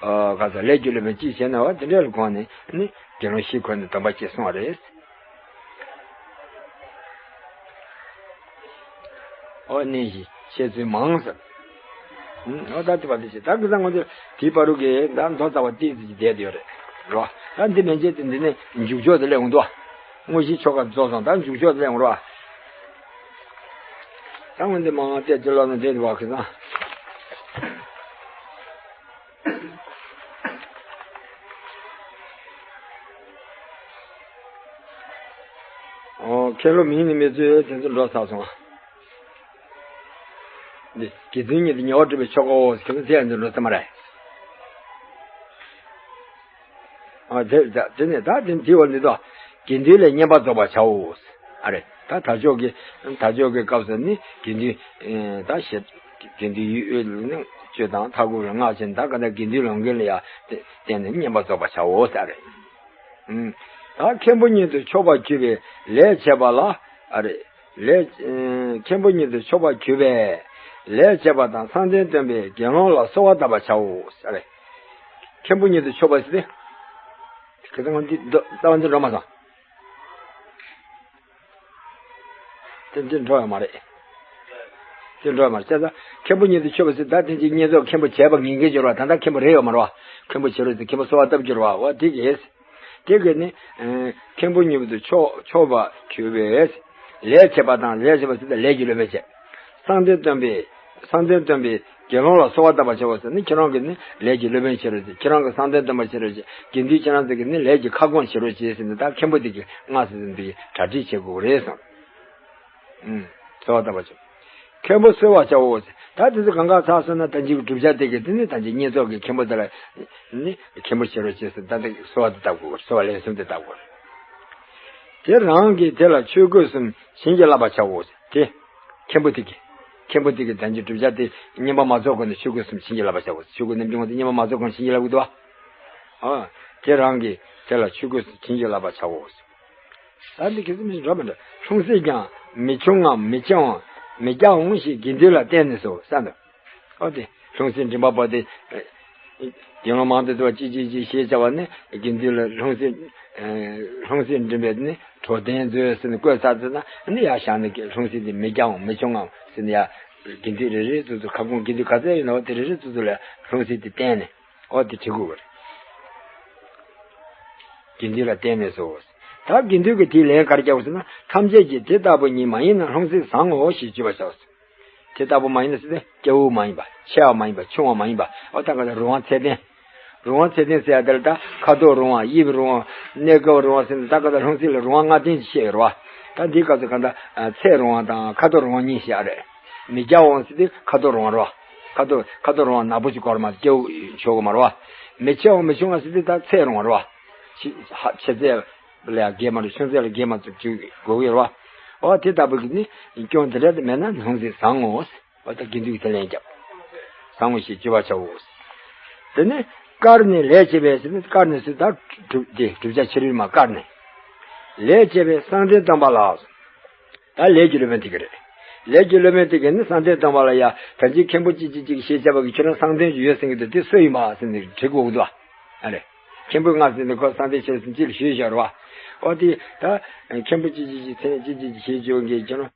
ག་ས་ལས་ཀྱི་སློབ་དཔོན་གཅིག་བྱས་ན་བ་དེ་འདྲ་ལ་དགོངས་ནས་ནི་དགེ་སློང་ཞི་ཁོ་ནས་སྡོམ་པ་བཅད་གསུངས་པ་རེད། ཨོ་གནས་བཞི་འཆད་ཚུལ་མང་ཟེར། ཨོ་ད་དེ་བ་དེ་བྱེད་ད་གི་ས་ངོ་དེ་དེའི་བར་དུ་གི་ད་མདོ་རྩ་བ་ཏིག་ཙི་ཅིག་བསྡད་དེ་ཡོད་རེད་རོ། ད་འདི་མན་ཆད་དེ་འདི་ནས་མཇུག་ཆོག་དེ་ལས་འོང་དོ། དངོས་གཞི་ཆོ་ག་རྫོགས་སོང་ད་མཇུག་ཆོག་དེ་ལས་འོང་རོ། ད་ངོ་འདི་མང་བ་བལྟས་ཅི་ལོ་ན་བསྡད་དེ་བ་གི་ས། ཨོ་མཁན་སློབ་མིང་ནི་མི་བརྗོད་དེ་ཚོ་འགྲོ་ཚར་སོང་། འདི་དགེ་འདུན་གཉིས་དེ་ཉེ་བར་སྒྲུབ་པའི་ཆོ་གའོ་ཟེར་གྱི་འདུག་ཟེར་ཡ་འདི་འགྲོ་ཚར་མ་རེད། ཨ་དེ་དེ་ནས་ད་དེ་དེ་བ་འདི་དོ། དགེ་འདུན་ལས་བསྙེན་པར་རྫོགས་པར་བྱའོ། ཨ་རེ་ད་དལ་འབྱོར་གྱི་དལ་འབྱོར་གྱི་སྐབས་སུ་ནི་དགེ་འདུན་ད་ཞེས་དགེ་འདུན་ཡུལ་ནི་སྤྱོད་དང་མཐའ་འཁོབ་ལ་སྔགས་ཕྱིན་ད་ག་ད་དགེ་འདུན་ལ་འགན་ལ་ཡ་བརྟེན་ནས་བསྙེན་པར་རྫོགས་པར་བྱའོ་ཟེར་རེད། ད་མཁན་པོ་ཉིད་དུ་ཆོག་པར་གྱུར་པའི་ལས་བྱེད་པ་ལ་ཨ་རེ། ལས། མཁན་པོ་ཉིད་དུ་ཆོག་པར་གྱུར་པས། ལས་བྱེད་པ་དང་མཚང་རྟེན་སྟོན་པས་དགེ་སློང་ལ་གསོལ་བ་བཏབ་པར་བྱའོ། ཨ་རེ། མཁན་པོ་ཉིད་དུ་ཆོག་པ་ཟེར་ཏེ། ཁྱེད་ཚང་འདི་རྩ་བ་འདི་འགྲོ་མ་སོང་། དེ་འདི་འགྲོ་ཡ་མ་རེད། དེ་འགྲོ་ཡ་མ་རེད་བྱས་ཙང་མཁན་པོ་ཉིད་དུ་ཆོག་པ་ཟེར་ད་དེ་ཅིག་བསྙེན་རྫོགས་མཁན་པོ་བྱས་པ་ངེས་འགལ་གྱུར་བ་ད་ལྟ་མཁན་པོ་རེད་ཡོད་མ་རེད་བ། མཁན་པོ་བྱེད་རོགས་ཟེར་མཁན་པོ་གསོལ་བ་བཏབ་གྱུར་བ་འོ་དེ་གས། དེ་གས་ནི། མཁན་པོ་ཉིད་དུ་ཆོག་ཆོག་པར་གྱུར་པས། ལས་བྱེད་པ་དང་ལས་བྱེད་པ་ཟེར་ད་ལས་ཀྱི་སློབ་དཔོན་བྱས། མཚང་རྟེན་སྟོན་པས་མཚང་རྟེན་སྟོན་པས་དགེ་སློང་ལ་གསོལ་བ་བཏབ་པར་བྱའོ་ཟེར་ནི་ཁྱེད་རང་གིས་ནི་ལས་ཀྱི་སློབ་དཔོན་བྱེད་རོགས་ཟེར་ཁྱེད་རང་གིས་མཚང་རྟེན་སྟོན་པར་བྱེད་རོགས་ཟེར་དགེ་འདུན་ཁྱེད་རང་ཚོ་གིས་ནི་ལས་ཀྱི་ཁ་སྐོང་བྱེད་རོགས་ཞེས་ཟེར་ནས་ད་མཁན་པོ་དེ་གིས་སྔགས་ཟེར་ཟིན་པའི་གྲ་སྒྲིག་བྱེད་དགོས་རེད་གསུངས། ཨུམ། གསོལ་བ་བཏབ་པར་བྱའོ། མཁན་པོ་གསོལ་བར་བྱའོ། ད་དེ་ཚོ་གང་ག་ཚར་སོང་ན་ད་འཇིག་བསྒྲུབ་བྱ་དེ་གས་དེ་ནི་ད་འཇིག་བསྙེན་རྫོགས་ཀྱི་མཁན་པོ་དེ་ལ་ནི་མཁན་པོ་བྱེད་རོགས་ཅེས་སུ་ད་དེ་གསོལ་བ་དེ་བཏབ་དགོས། གསོལ་བ་ལན་གསུམ་དེ་བཏབ་དགོས། དེ་རང་གིས་དེ་ལ་ཆོས་གོས་གསུམ་བྱིན་གྱིས་བརླབ་པར་བྱའོ། དེ་མཁན་པོ་དེ་གས་མཁན་པོ་དེ་གས་ད་འཇིག་བསྒྲུབ་བྱ་དེ་བསྙེན་པ་མ་རྫོགས་གོང་ནས་ཆོས་གོས་གསུམ་བྱིན་གྱིས་བརླབ་པར་བྱའོ། ཆོས་གོས་རྣམ་བཅུ་ང་དེ་བསྙེན་པ་མ་རྫོགས་གོང་བྱིན་གྱིས་བརླབ་དགོས་འདུག་བ། ཨ། དེ་རང་གིས་དེ་ལ་ཆོས་གོས་གསུམ་བྱིན་གྱིས་བརླབ་པར་བྱའོ། ད་འདི་ག་ཚོད་མི་འདྲ་མི་འདྲ། ལྷུང་བཟེད་ཀྱང་མི་ཆུང་ངམ་མི་ཆེ་བའང་མི་རྒྱག་འོང་ཞེས་དགེ་འདུན་ལ་བསྟན་ནས་སོ་ཟེར་འདུག་ཨོ་དེ་ལྷུང་བཟེད་མགྲིན་པ་པོ་དེ་དགེ་སློང་མང་དུ་འདུ་བ་ཅི་ཅི་ཅི་ཞེས་བྱ་བ་ནི་དགེ་འདུན་ལ་ལྷུང་བཟེད་ལྷུང་བཟེད་མགྲིན་པས་ནི་གྲོ་དན་མཛོད་ཟེར་ནས་བཀོད་ཚར་ཚར་ན་ནི་ཡར་བཞག་ནས་ལྷུང་བཟེད་དེ་མི་རྒྱག་འོང་མི་ཆུང་ངམ་ཟེར་ནས་ཡར་དགེ་འདུན་རེ་རེ་ཚོ་ཚོ་ཁ་སྐོང་དགེ་འདུན་ག་ཚད་ཡོད་ན་འོ་དེ་རེ་རེ་ཚོ་ཚོ་ལ་ལྷུང་བཟེད་དེ་བསྟན་ནས། ཨོ་དེ་བྲི་དགོས་པ་རེད། དགེ་འདུན་ལ་བསྟན་ནས་སོ། ད་དགེ་འདུན་གྱིས་དེའི་ལན་ག་རེ་རྒྱག་དགོས་ཟེར་ན་ཐམས་ཅད་ཀྱིས་དེ་ལྟ་བུ་ཉིད་མ་ཡིན་ན་ལྷུང་བཟེད་བཟང་ངོ་ཞེས་བརྗོད་པར་བྱའོ། དེ་ལྟ་བུ་མ་ཡིན་ན་ཟེར་ཏེ་སྐྱེ་བོ་མ་ཡིན་པ་ཆེ་བ་མ་ཡིན་པ་ཆུང་བ་མ་ཡིན་པ་ཨོ་ད་ག་ད་རང་དབང་ཚད་ལྡན། རང་དབང་ཚད་ལྡན་ཟེར་ཡ་དེ་ལ་ད་ཁ་དོག་རང་དབང་དབྱིབས་རང་དབང་གནས་སྐབས་རང་དབང་ཟེར་ན་ད་ག་ད་ལྷུང་བཟེད་ལ་རང་དབང་ལྔ་ལྡན་ཞིག་བཤད་ཡོད་རེད་བ། ད་འདིའི་སྐབས་སུ་ག་ད་ཚད་རང་དབང་དང་ཁ་དོག་རང་དབང་གཉིས་བཤད་ཡ་རེད། མི་རྒྱག་འོང་ཟེར་དུས་ཁ་དོག་རང་དབང་རེད་བ། ཁ་དོག་ཁ་དོག་རང་དབང་ནག་པོ་ཞིག་དགོས་རེད་མ་གཏོགས་སྐྱེ་བོ་ཆོག་གི་མ་རེད་བ། མི་ཆེ་བ་མི་ཆུང་བ་ཟེར་དུས་ད་ཚད་རང་དབང་རེད་བ། ཆེ་ཆེ་ཚད་ལ་ཡང་རྒས་མ་རེད་ཆུང་ཚད་ལ་རྒས་མ་ཚུགས་ཅིག་དགོས་ཀྱི་རེད་བ། འོ་དེ་ལྟ་བུ་གི་ནི་སྐྱོན་དེ་འདྲ་དེ་མེད་ན་ལྷུང་བཟེད་བཟང་ངོ་། འོ་ད་དགེ་འདུན་གྱི་དེ་ལན་རྒྱབ། བཟང་ངོ་ཞེས་བརྗོད་པར་བྱའོ། དེ་ནི། བཀར་ནས་ལས་བྱས་པས་ཟེར་ནས། བཀར་ནས་ཟེར་ད་བསྒྲུབ་དེ་བསྒྲུབ་བྱ་ཕྱི་རོལ་མ་བཀར་ནས། ལས་བྱས་པས་གསང་བསྟན་སྟོན་པ་ལ། ད་ལས་ཀྱི་སློབ་དཔོན་དེ་ག་རེད། ལས་ཀྱི་སློབ་དཔོན་དེ་ག་ནི་གསང་བསྟན་སྟོན་པ་ལ་ཡ། ད་ཅི་མཁན་པོ་ཅི་ཅི་ཅིག་ཞེས་བྱ་བ་གི་ཁྱོད་རང་གསང་བསྟན་ཅིག་ཡོད་ཟེར་གི་འདུག་དེ་སུ་ཡིན་པ་ཟེར་ནས་དྲི་དགོས་ཀྱི་འདུག་ཨ་རེ། མཁན་པོས་ང་ཟེར་ནས་ཁོ་གསང་བསྟན་ཆེ་ཟེར་ཅི་ལ་ཞུས་བཞག་རེད་བ། ཨོ་དེ་ད་མཁན་པོ་ཅི་ཅི་ཅིག་མཚན་ཅི་ཅི་ཅིག་ཞེས་བརྗོད་མཁན་ཁྱོད་རང་།